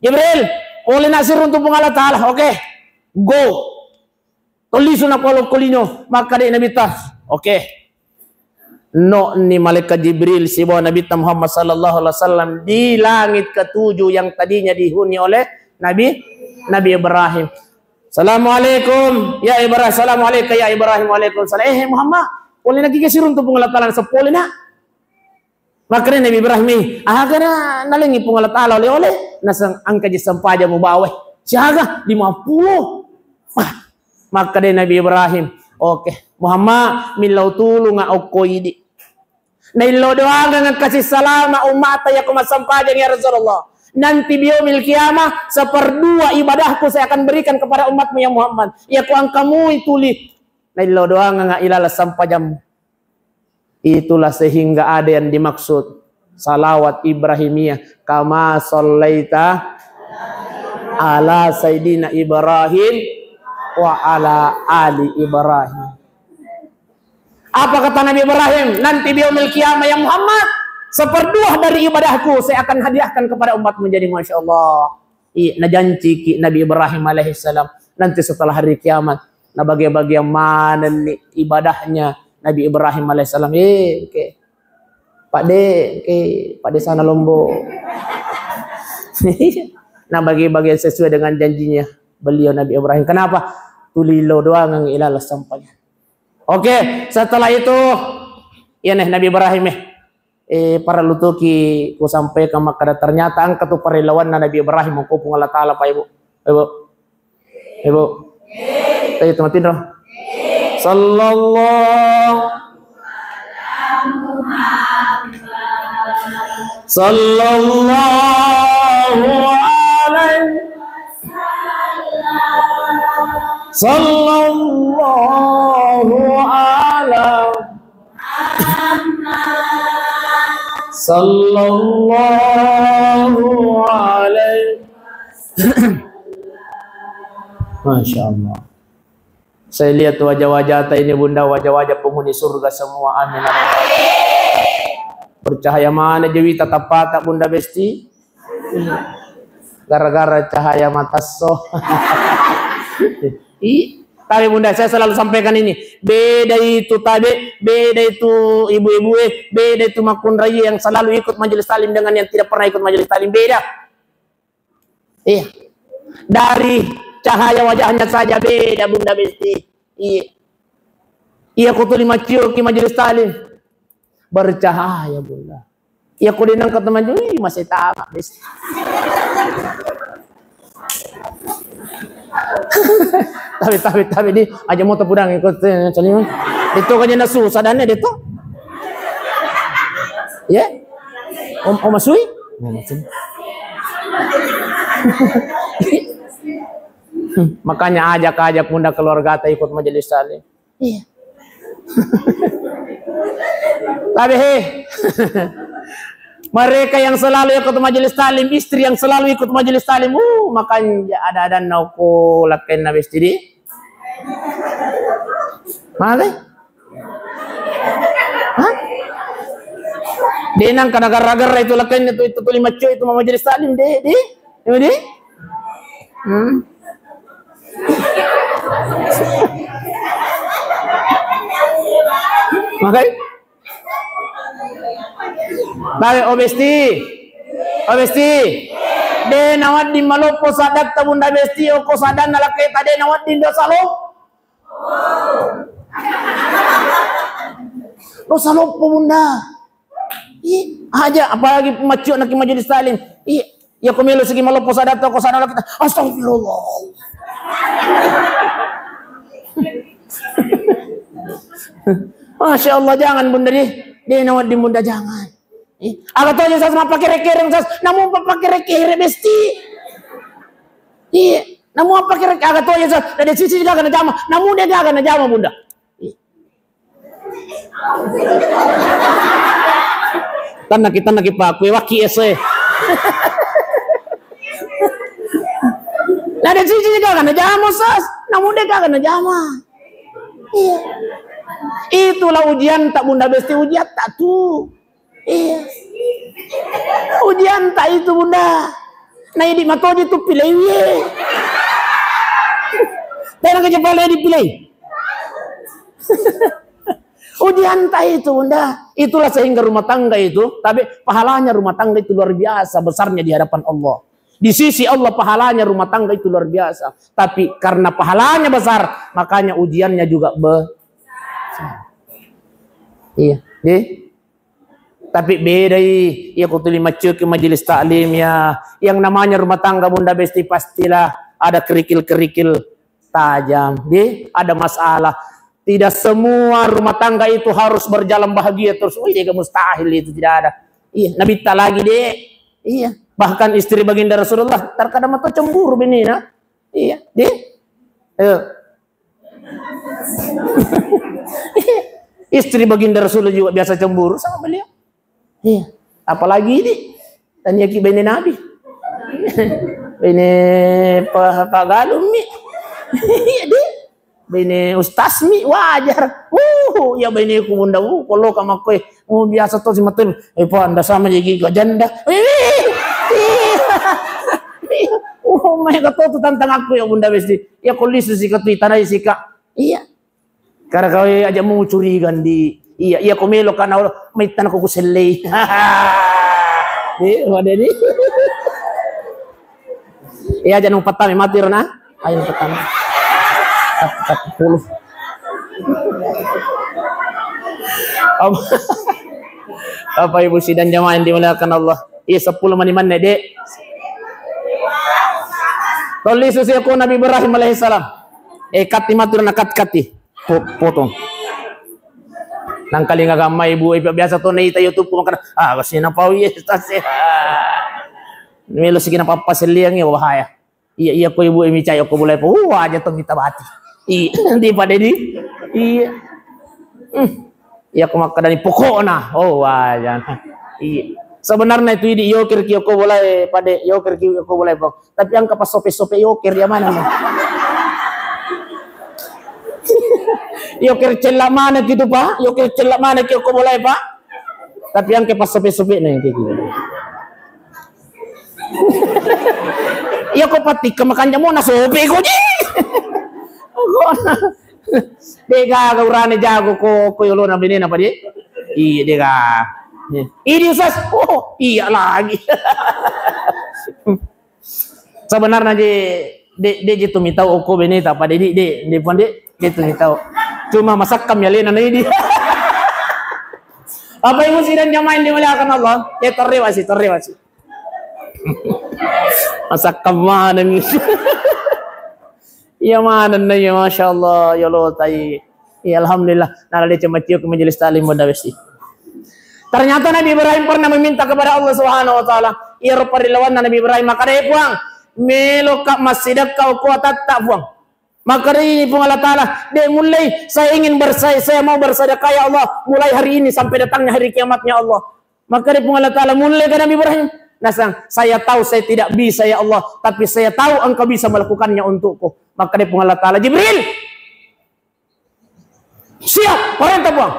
"Jibril, pole na siruntu Puang Allah Ta'ala." "Oke, go." Tolisu na polo kolino, makkeda Nabitta, "Oke." Nokni malaikat Jibril sibawa Nabitta Muhammad sallallahu alaihi wasallam di langit ketujuh yang tadinya dihuni oleh Nabi, Nabi Ibrahim. "Assalamualaikum ya Ibrahim." "Assalamualaikum ya Ibrahim." "Waalaikumsalam." "Eh, Muhammad, pole na kike siruntu Puang Allah Ta'ala, sepole na." Makkeda Nabi Ibrahim, "Aga na nalengi Puang Allah Ta'ala oleh-oleh?" "Naseng engka ji sempajang mubawa." "Siaga?" "Lima puluh." Wah, makkeda Nabi Ibrahim, "Oke, Muhammad, millau tulunga okko idi. Naillau doangeng kasi salama ummata yako massempajang ya Rasulullah. Nanti biomil kiamah, seperdua ibadahku saya akan berikan kepada umatmu ya Muhammad. Yako angkamui tuli. Naillau doangeng ilala sempajammu." Itulah sehingga ada yang dimaksud salawat Ibrahimiyah, "Kama sallaita ala Sayyidina Ibrahim wa ala ali Ibrahim." Apa kata Nabi Ibrahim? "Nanti di yaumil qiyamah, ya Muhammad, seperdua dari ibadahku saya akan hadiahkan kepada umatmu." Jadi, Masya Allah. Iya, najanciki Nabi Ibrahim alaihissalam, nanti setelah hari kiamat, nabagia-bagia manenni ibadahnya Nabi Ibrahim alaihissalam. Eh, oke. Pak De, oke, Pak Desa Nalombo. Nabagia-bagia sesuai dengan janjinya beliau Nabi Ibrahim. Kenapa? Tuli lo doang ilala sampanya. Oke, setelah itu, ya nih Nabi Ibrahim eh. Eh, parellu toki kusampaikan makkeda, ternyata engka tu parellawanna Nabi Ibrahim ko Puang Allah Ta'ala, Pak Ibu. Ibu. Ibu. Ayo, teman tinro. Sallallahu Sallallahu alaihi, sallallahu ala, sallallahu alaihi. Masya Allah. Saya lihat wajah-wajah ta ini, Bunda, wajah-wajah penghuni surga semua. Amin. Bercahaya mana jewi tatapata, Bunda Besti? Gara-gara cahaya matasso. I, tapi Bunda, saya selalu sampaikan ini. Beda itu tabe, beda itu ibu-ibu, eh, beda itu makkunrai yang selalu ikut majelis taklim dengan yang tidak pernah ikut majelis taklim. Beda. Iya. Dari cahaya wajahnya saja beda, Bunda Besti. Iya. Iya, ko tuli maccio ki majelis taklim. Bercahaya, Bunda. Iya, ko denang ketemu, ih, masih tamat, Besti. Tapi, tapi, tapi di aja mau tepudang ikut, eh, cari. Itu kan jenis susah dan itu. Ya? Om, Om Masui? Om Masui. Makanya ajak-ajak Bunda keluarga ta ikut majelis taklim. Iya. Tapi he, mereka yang selalu ikut majelis taklim, istri yang selalu ikut majelis taklim, uh, makanya ada-ada nauku lakenna Besti di. Male? Hah? De nang kana gara-gara itu lakenna itu, itu tuli maccio itu majelis taklim, de, de. Iya, de. Hmm. Makai? Baik, O Besti. O Besti. De nawedding maloppo saddatta Bunda Besti, oko saddanna lakketa de nawedding dosa loppo. Dosa loppo, Bunda. Ih, aja, apalagi maccio naki majelis taklim. Ih, iya ko melo sigi maloppo saddatta, ko saddanna lakketa. Astagfirullah. Masya Allah, jangan, Bunda, di. De nawedding, Bunda, jangan. Ih, aga to aja sas mappakere-kere sas, namu mappakere-kere Besti. Iya, namu mappakere, aga to aja sas, ada sisi gaga najama, namu de gaga najama, Bunda. Ih. Tannaki, tannaki, Pak, kue waki ese. Nah, ada sisi gaga najama sas, namu de gaga najama. Iya. Itulah ujian ta, Bunda Besti, ujian ta tu. Iya. Ujian ta itu, Bunda. Nah, idi matoji tu pilai ye. Tena ke jepale di pilai. Ujian ta itu, Bunda. Itulah sehingga rumah tangga itu, tapi pahalanya rumah tangga itu luar biasa besarnya di hadapan Allah. Di sisi Allah pahalanya rumah tangga itu luar biasa. Tapi karena pahalanya besar, makanya ujiannya juga besar. Iya, di. Tapi bedai, iya ko tuli maccio ki majelis taklim ya. Yang namanya rumah tangga, Bunda Besti, pastilah ada kerikil-kerikil tajam. Di, ada masalah. Tidak semua rumah tangga itu harus berjalan bahagia terus. Wih, de, mustahil itu, tidak ada. Iya, Nabitta lagi, de. Iya, bahkan istri baginda Rasulullah terkadang mata cemburu benena. Iya, di. Ayo. Istri baginda Rasulullah juga biasa cemburu sama beliau. Iya. Apalagi ini, tania ki bene Nabi. Bene pa-, pagalung mi. Iya, di. Bene ustaz mi, wajar. Uh, ya bene ku, Bunda, uh, kalau kamu kue, uh, biasa to si matel. Eh, pa, anda sama jadi gajanda. Iya. Uh, mai kata tu tantang aku ya, Bunda Besti. Ya, ko lisu sika tu, itanai sika. Iya. Karena kau aja mau curiga di. Iya, iya, ko melo kana maitan ko kusellei. Iya, wadah di. Iya, aja nung patami mati rona. Ayo patami. Tap-, tap puluh. Apa, Bapak Ibu sidang jamaah yang dimuliakan Allah. Iya, sepuluh mani manne, Dek. Tolli susi aku Nabi Ibrahim alaihissalam. Eh, kati mati rona, kat-, kati. Po-, potong. Nangkalinga gamma ibu, eh, biasa to naita YouTube makkeda, "Ah, kasi napau iya, tas, eh." Melo siki napappaselliangi, wah, bahaya. Iya, iya, ko ibu, eh, micai okko bolai pa. Wah, aja to mita bati. Iya, di pada di. Iya. Hmm. Iya, ko makkadani pokokna. Oh, wah, jangan. Iya. Sebenarnya itu idi yoker ki okko bolai, pada yoker ki okko bolai, Pak. Tapi engka passope-sope yoker ya mana, no? Yoker cella mana gitu, Pak? Yoker cella mana ki okko bolai, Pak? Tapi engka passope-sope na yang kayak gitu. Iya, ko patikka makanja mo nasope ko ji. Ko na. De gaga urane jago ko, ko yolona benena pade. Iya, de gaga. Idi usas. Oh, iya lagi. Sebenarnya je, de, de je tu mitau okko beneta pade di, de, de pun de, de tu mitau. Cuma masakkam ya lena na idi. Apa yang mesti dan jamain dimuliakan Allah? Ya, terima kasih, terima kasih. Masakkam maneng. Iya maneng na iya, Masya Allah, ya Allah, tai. Ya, alhamdulillah, nala de cemaccio ke majelis taklim Bunda Besti. Ternyata Nabi Ibrahim pernah meminta kepada Allah Subhanahu wa Taala. Iya, rupa rilawanna Nabi Ibrahim, maka de, Puang, melo ka massidekka okko atatta, Puang. Maka ini Puang Allah Taala, de mullei, saya ingin bersa-, saya mau bersedekah ya Allah, mulai hari ini sampai datangnya hari kiamatnya Allah. Maka dia Puang Allah Taala mulle ke Nabi Ibrahim. Nasang, saya tahu saya tidak bisa ya Allah, tapi saya tahu Engkau bisa melakukannya untukku. Maka dia Puang Allah Taala, Jibril, siap, perintah Puang.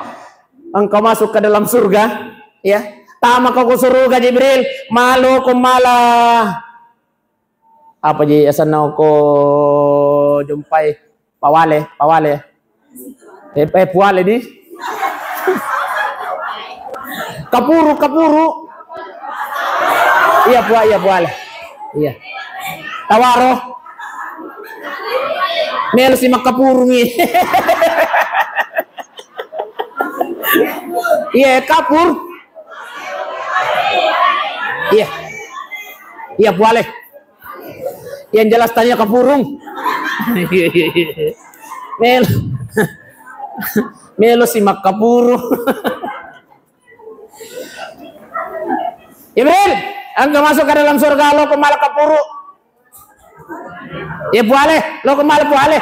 Engkau masuk ke dalam surga, ya. Tama kau ke surga, Jibril. Malo ko mala. Apa ji asanna ko jumpai? Pawale, pawale. Eh, eh, puale di. Kapuru, kapuru. Iya, pua-, iya, puale. Iya. Tawaro. Melo si makkapurungi. Iya, kapur. Iya. Iya, puale. Yang jelas tanya kapurung. Melo. Melo si makkapuru. Jibril, engka masuk ke dalam surga, lo ko mala kapuru. Ya, puale, lo ko mala puale.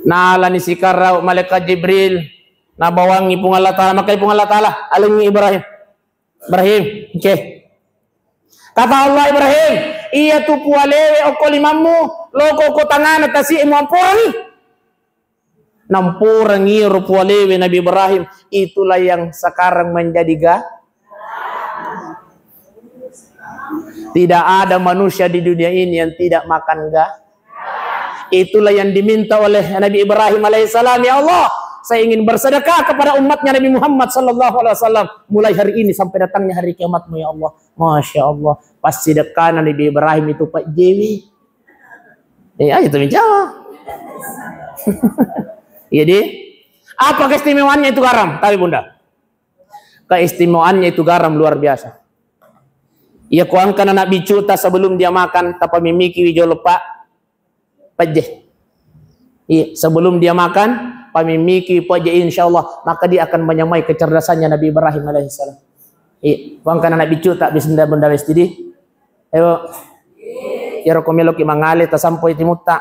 Nalani sikarau malaikat Jibril, nabawangi Puang Allah Taala, makkeda Puang Allah Taala, alengi Ibrahim. Ibrahim, oke. Kata Allah, Ibrahim, iya tu pualewe okko limammu, lo ko okko tangana tasi'mu ampurangi. Nampurangi ro pualewe Nabi Ibrahim, itulah yang sekarang menjadi ga-, tidak ada manusia di dunia ini yang tidak makan ga-, Itulah yang diminta oleh Nabi Ibrahim alaihissalam, "Ya Allah, saya ingin bersedekah kepada umatnya Nabi Muhammad sallallahu alaihi wasallam mulai hari ini sampai datangnya hari kiamatmu, ya Allah." Masya Allah, pas sedekah Nabi Ibrahim itu, Pak Jewi. Eh, ayo tuh menjawab. Jadi, apa keistimewaannya itu garam? Tapi Bunda, keistimewaannya itu garam luar biasa. Iya, ko engka na Nabi cuta sebelum dia makan, tapamimmikiwi jolo, Pak. Pejje. Iya, sebelum dia makan, pamimmikiwi pejje, insya Allah, maka dia akan menyamai kecerdasannya Nabi Ibrahim alaihissalam. Iya, ko engka na Nabi cuta, bismillah, Bunda Besti di. Ayo. Iyaro ko meloki mangale, tasampoi timutta.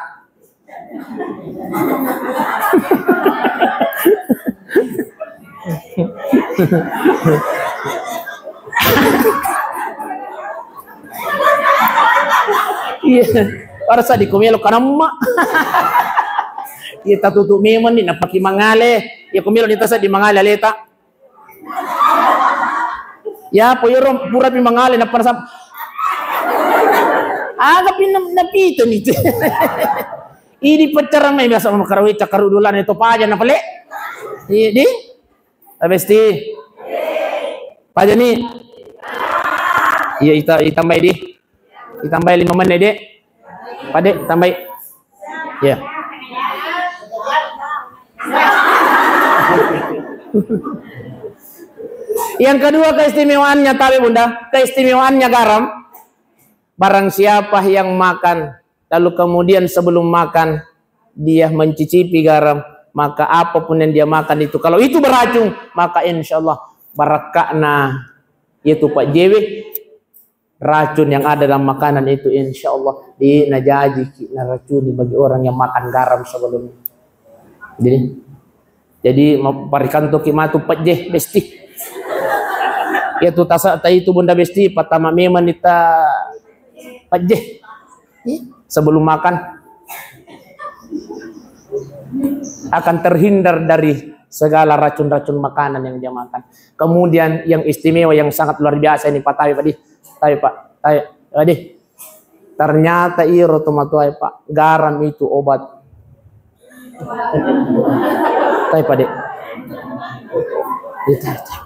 Iya. Pada sadi ko melo kanamma. Iya, tatutu memang ni, napaki mangale. Iya, ko melo ni tasadi mangale aleta. Ya, po yoro pura pi mangale, nappa nasam-, aga pi na-, napitoni tu. Idi paccarang mai biasa makarawi cakkaru dulana to paja na pale. Iya, di. Abesti. Paja ni. Iya, ita-, itambai di. Ditambai lima menit, Dek. Pak, Dek, tambai. Ya. Yang kedua keistimewaannya, tabe Bunda, keistimewaannya garam. Barang siapa yang makan, lalu kemudian sebelum makan, dia mencicipi garam, maka apapun yang dia makan itu, kalau itu beracun, maka insya Allah barakka'na itu pajjewe, racun yang ada dalam makanan itu, insya Allah di najajiki naracuni bagi orang yang makan garam sebelumnya. Jadi, jadi ma-, parikantoki matu pejje besti. Ya tu tasa ta itu Bunda Besti, pertama memang kita pejje. Iya, sebelum makan akan terhindar dari segala racun-racun makanan yang dia makan. Kemudian yang istimewa, yang sangat luar biasa ini, Pak, tahu, Pak, di? Tahu, Pak? Tahu, Pak, di? Ternyata iro tomatoae, Pak, garam itu obat. Tahu, Pak, di? Iya, tahu, tahu.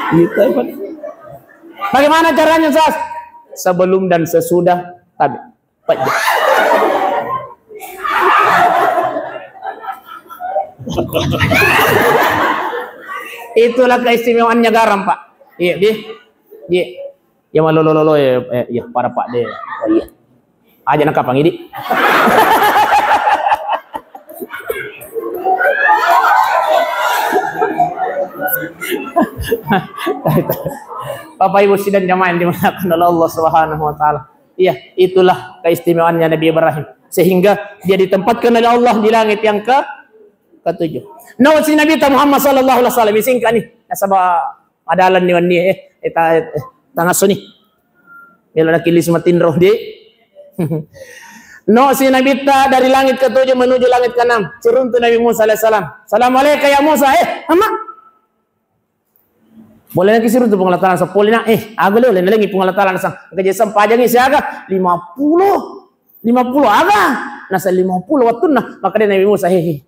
Gitu, Pak. Bagaimana caranya, Sas? Sebelum dan sesudah tabe. Pejje. Itulah keistimewaannya garam, Pak. Iya, di. Iya. Ya, malolo-lolo, ya, eh, iya, pada Pak de. Oh, iya. Aja nakapang idi. Bapak Ibu sidang jamaah yang dimuliakan oleh Allah Subhanahu wa Ta'ala. Iya, itulah keistimewaannya Nabi Ibrahim. Sehingga dia ditempatkan oleh Allah di langit yang ke ketujuh. Nawa si Nabi Muhammad sallallahu alaihi wasallam, singkat nih. Nasaba adalan ni wenni, eh, eh, ta-, eh, tangasso ni. Melo nakilisi matinro di. No si Nabitta dari langit ketujuh menuju langit keenam. Siruntu Nabi Musa alaihissalam. "Assalamualaikum ya Musa." "Eh, Amma." Boleh lagi siruntu Puang Allah Ta'ala, sepuluh na. "Eh, aga leo, lena lagi Puang Allah Ta'ala, nasang. Keje sempajangi siaga? Lima puluh. Lima puluh aga?" Nasa lima puluh wattunna. Maka dia Nabi Musa, "Hehe.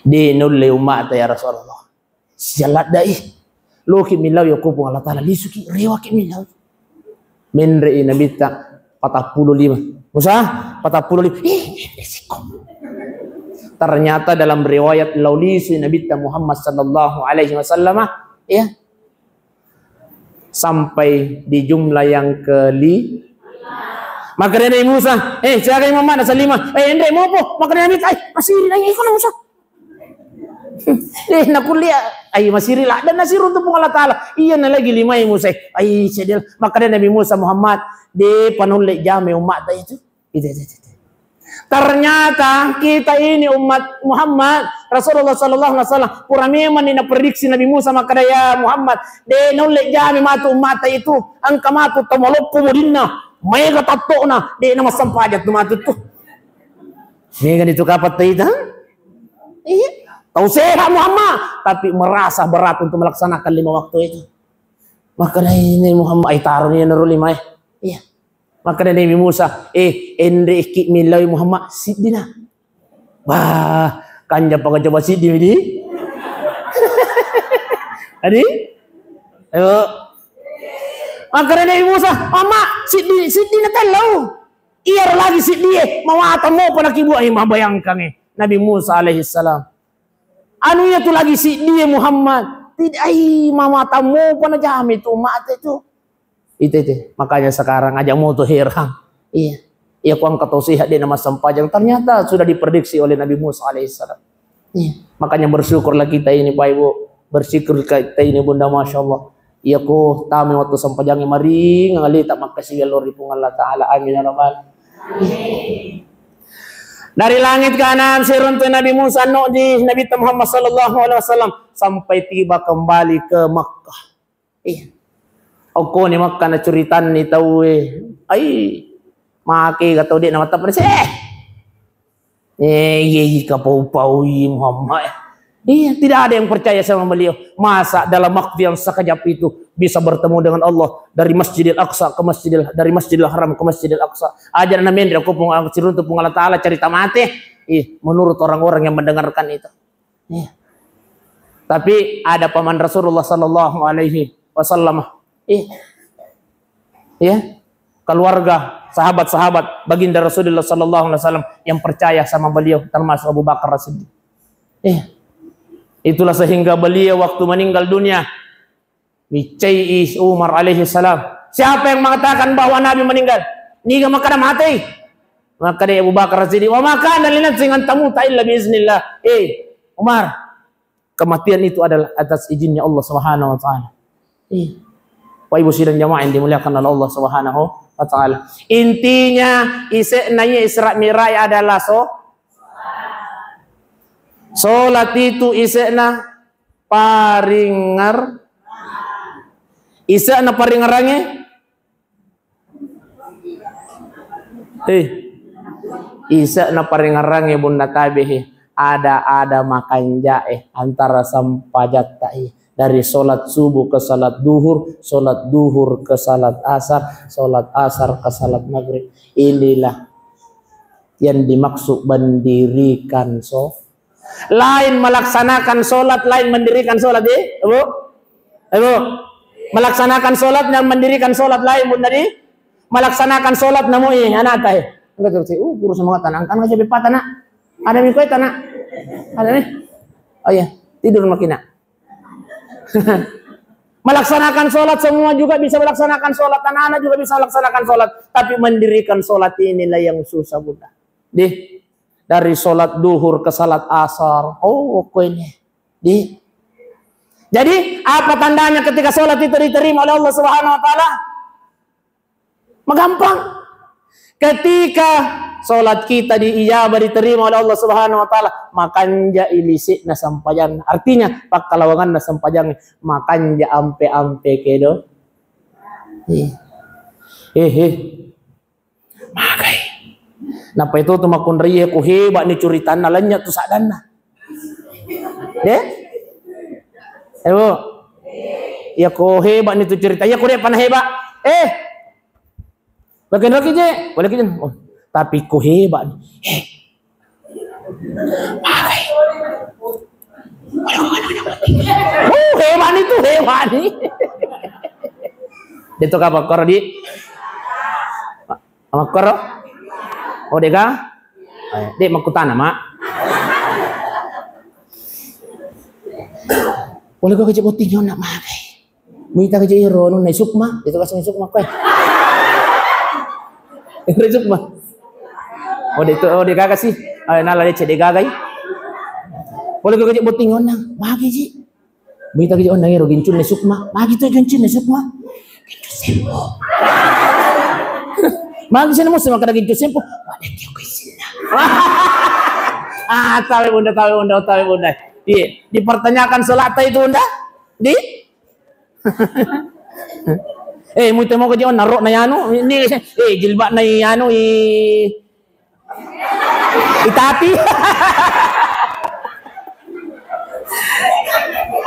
De nulle ummata ya Rasulullah. Sialaddai. Loki millau ya ko Puang Allah Ta'ala, lisuki, rewaki millau." Menre i Nabitta patappulo lima. Musa, patappulo lima. Eh, eh, eh, siko. Ternyata dalam riwayat, lao lisu i Nabitta Muhammad sallallahu alaihi wasallam, ya, sampai di jumlah yang keli-, maka dia Nabi Musa, "Eh, siaga Muhammad?" "Nasa lima." "Eh, enre mopo." Maka dia Nabi, "Ai, masih lagi iko Musa." Eh, nakulia, ai masiri ladde nasiruntu Puang Allah Ta'ala. Iya na lagi limai Musa. Ai sedel. Maka dia Nabi Musa, "Muhammad, de panulle jame ummata itu." Itu, itu, itu, itu. Ternyata kita ini umat Muhammad, Rasulullah sallallahu alaihi wasallam, pura memang ni naprediksi Nabi Musa, maka dia, "Ya Muhammad, de naulle jame matu ummata itu, engka matu tamaloppo budinna, maega tattokna, de na massempajang tu matu tu." Mega ni tu kapang taita? Iya. Tau sehat Muhammad, tapi merasa berat untuk melaksanakan lima waktu itu. Maka ini Muhammad, ai taroni naro lima, eh. Iya. Maka Nabi Musa, "Eh, enre ki millau Muhammad, siddina." Wah, kanja paga coba siddi di. Adi? Ayo. Maka Nabi Musa, "Mama, siddi, siddina tellau." Iyaro lagi siddie, mawatang mopa nakibuahi, mabayangkangngi Nabi Musa alaihissalam. Anu iya tu lagi siddie Muhammad. Tidak, ai, mawatang mopa najame tu mate tu. Itu, itu. Makanya sekarang aja mau tu heran. Iya. Iya, ku engka tau sehat, de na massempajang. Ternyata sudah diprediksi oleh Nabi Musa alaihissalam. Iya. Makanya bersyukurlah kita ini, Pak Ibu. Bersyukur kita ini, Bunda, Masya Allah. Iya, ku tame waktu sempajangi maring, ngalita makkasiwiang lao ri Puang Allah Ta'ala. Amin ya Rabbal. Dari langit kanan siruntu Nabi Musa, no di Nabi Muhammad sallallahu alaihi wasallam sampai tiba kembali ke Makkah. Iya. Okko ni Makkah nacuritanni tauwe. Ai, make ga tau de na mattappa, eh. Eh, iya, iya, kapau-pau, iya, Muhammad. Iya, tidak ada yang percaya sama beliau. Masa dalam waktu yang sekejap itu bisa bertemu dengan Allah dari Masjidil Aqsa ke Masjidil, dari Masjidil Haram ke Masjidil Aqsa? Aja na menre ko Puang, siruntu Puang Allah Ta'ala cerita mate. Ih, menurut orang-orang yang mendengarkan itu. Iya. Tapi ada paman Rasulullah sallallahu alaihi wasallam. Iya. Iya. Keluarga, sahabat-sahabat baginda Rasulullah sallallahu alaihi wasallam yang percaya sama beliau, termasuk Abu Bakar As-Siddiq. Iya. Itulah sehingga beliau waktu meninggal dunia, micai Umar alaihi salam. Siapa yang mengatakan bahwa Nabi meninggal? Niga makkeda matei? Makkeda Abu Bakar Siddiq, "Wa ma kana li nafsin an tamuta illa bi iznillah." Eh, Umar, kematian itu adalah atas izinnya Allah Subhanahu wa taala. Iya. Bapak Ibu sidang jamaah yang dimuliakan oleh Allah Subhanahu wa taala. Intinya, ise'na iya Isra Mi'raj adalah so-, salat itu ise'na paringngar-, ise'na paringngerangnge Eh, ise'na paringngerangnge bunna tabe he, ada-ada makanja'e antara sempajatta he. Dari salat subuh ke salat duhur, salat duhur ke salat asar, salat asar ke salat maghrib. Inilah yang dimaksud mendirikan so-, lain melaksanakan sholat, lain mendirikan sholat, eh, Ibu? Ibu? Melaksanakan sholat dan mendirikan sholat lain, Bunda, di? Melaksanakan sholat, namu, eh, anakta, eh. Enggak, terus, uh, kurus semangat, anak. Kan aja bepatah, nak. Ada mi kue, nak? Ada mi? Oh iya, tidur makin, nak. Melaksanakan sholat, semua juga bisa melaksanakan sholat, anak-anak juga bisa melaksanakan sholat. Tapi mendirikan sholat inilah yang susah, Bunda. Di? Dari sholat duhur ke sholat asar. Oh, kok ini. Di. Jadi, apa tandanya ketika sholat itu diterima oleh Allah Subhanahu wa taala? Magampang. Ketika sholat kita diijabah, diterima oleh Allah Subhanahu wa taala, makanja ilisikna sempajang. Artinya, pakkalawanganna sempajang, makanja ampe-ampe kedo. Eh, eh, eh. Magai. Nappa itu tu makkunrai, iya ko hebat ni curitanna, lenya tu saddanna. Eh? Eh, Bu. Iya ko hebat ni tu cerita. Iya ko dia pernah hebat. Eh. Bagian lagi je. Boleh kita. Oh, tapi ko hebat ni. Eh. Magai. Oh, hebat ni tu, hebat ni. Dia tu apa, Kor, di? Makkoro? Oh, dega? Eh, de' makkutana, Mak. Pole ko kece botting onna magai. Muita kece iro nonna Sukma, itu kasih Sukma koe. Iro Sukma. Oh, de' itu, oh, de' gaga sih. Eh, nala de' cedde' gagai. Pole ko kece botting onna magai ji. Mita kece onnang ero gincunna Sukma. Magi tu gincunna Sukma? Gincu sempo. Magi sini musim makan gincu sempo? Ada kio kuisina. Ah, tahu Bunda, tahu Bunda, tahu Bunda. Iya, dipertanyakan sholat itu, Bunda? Di? Eh, muita mau kece onnang rok na yanu. Ini, eh, jilbab na yanu, i Itati.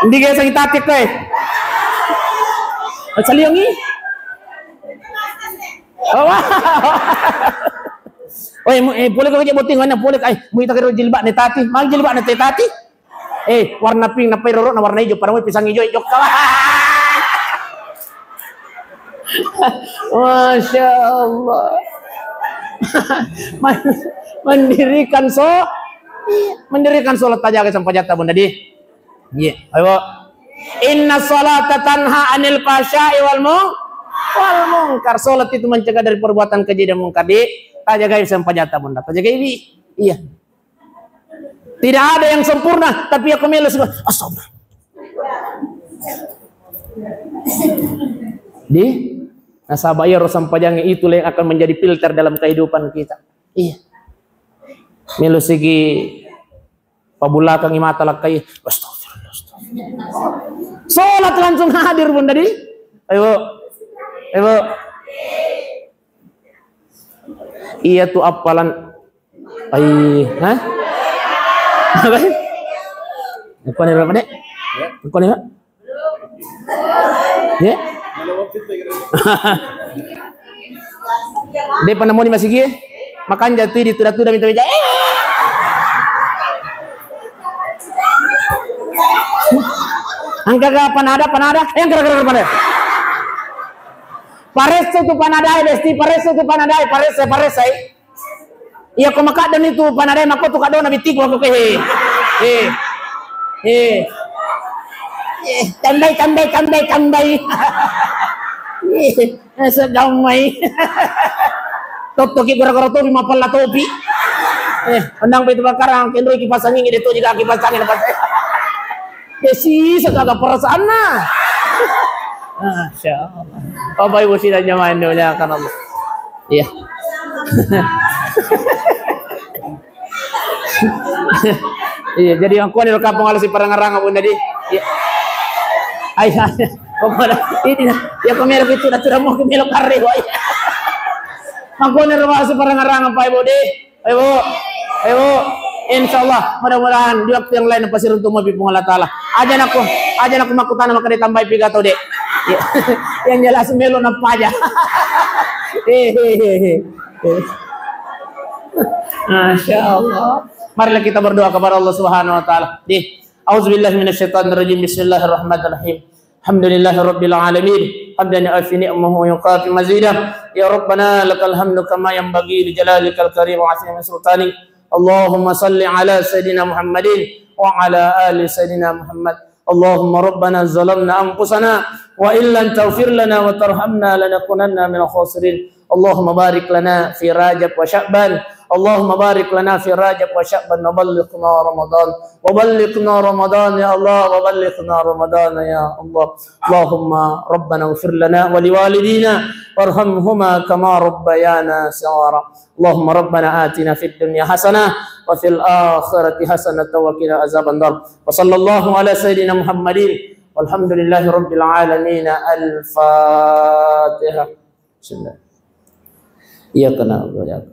Ndi gesang itati koe? Saliongi? Oh, wah. Oi, mu-, eh, pole ko je botting mana pole, ai, muita kero jilbab ne tati. Mang jilbab ne tati. Eh, warna pink, nappai rorokna warna ijo, pada moi pisang ijo, jokka. Masya Allah. Men-, mendirikan so-, iya, mendirikan sholat tajaga sempajatta, Bunda, di. Iya, ayo. Inna salata tanha anil fahsya'i wal mung-, wal munkar. Sholat itu mencegah dari perbuatan keji dan mungkar, di. Tajagai sempajatta, Bunda. Tajagai, Bi. Iya. Tidak ada yang sempurna, tapi aku melo suka. Astagfirullah. Di, nasaba iya ro sampajang itu yang akan menjadi filter dalam kehidupan kita. Iya. Melo sigi pabulakangi mata lakkai. Astagfirullah, astagfirullah. Sholat langsung hadir, Bunda, di. Ayo. Ayo. Iya tu appalan Ai, hah? Apa? Apa nih, Pak, Dek? Apa nih, Pak? Ya? Dia pernah mau di masigi? Makan jatuh di tuda-tuda minta beja. Eh! Angka ga panada, panada. Eh, angka ga panada. Paresse tu panadai, besti, paresse tu panadai, paresse, paresse. Iya, ko makaddo ni tu panadai, makko tu kaddo na bitiku aku ke, he. He. Eh. Eh, tambai, tambai, tambai, tambai. Eh, segammai. Tottoki gara-gara topi mapella topi. Eh, onnang pa itu bakarang, kenroi kipas angin, de to juga kipas angin, pas. Eh, sisa kagak perasaanna. Masya Allah. Bapak Ibu sidang jamaah yang dimuliakan Allah. Iya. Iya, jadi makkoni ro kapang alasi parangarang, Bunda di. Iya. Ai, ai. Pokoknya ini nah. Ya, kau melo itu, dah, sudah mau ke melo karre, boy. Makkoni ro alasi parangarang, Pak Ibu di. Ayo, Bu. Ayo, Bu. Insya Allah, mudah-mudahan di waktu yang lain pasti runtuh mau Puang Allah Ta'ala. Aja nakku, aja nakku makkutana maka ditambahi piga tau, Dek. Ya. Yang jelas melo nappa aja. Hehehe. Masya Allah. Marilah kita berdoa kepada Allah Subhanahu wa Ta'ala. Di, A'udzubillahi minasyaitonirrajim. Bismillahirrahmanirrahim. Alhamdulillahi rabbil alamin. Hamdan yuafi ni'amahu wa yukafi mazidah. Ya Rabbana, lakal hamdu kama yanbaghi li jalalikal karim wa azimi sultanik. Allahumma salli ala Sayyidina Muhammadin wa ala ali Sayyidina Muhammad. Allahumma rabbana zalamna anfusana wa illam taghfir lana wa tarhamna lanakunanna minal khasirin. Allahumma barik lana fi Rajab wa Sya'ban. Allahumma barik lana fi Rajab wa Sya'ban wa ballighna Ramadan. Wa ballighna Ramadan ya Allah, wa ballighna Ramadan ya Allah. Allahumma rabbana ighfir lana wa liwalidina warhamhuma kama rabbayana shighara. Allahumma rabbana atina fid dunya hasanah wa fil akhirati hasanatan wa qina azabannar. Wa sallallahu ala sayyidina Muhammadin walhamdulillahi rabbil alamin. Al-Fatihah. Bismillah. Iyyaka na'budu wa iyyaka.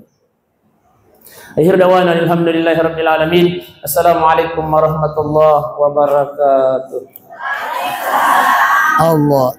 Akhir dawana alhamdulillahi rabbil alamin. Assalamualaikum warahmatullahi wabarakatuh. Allah.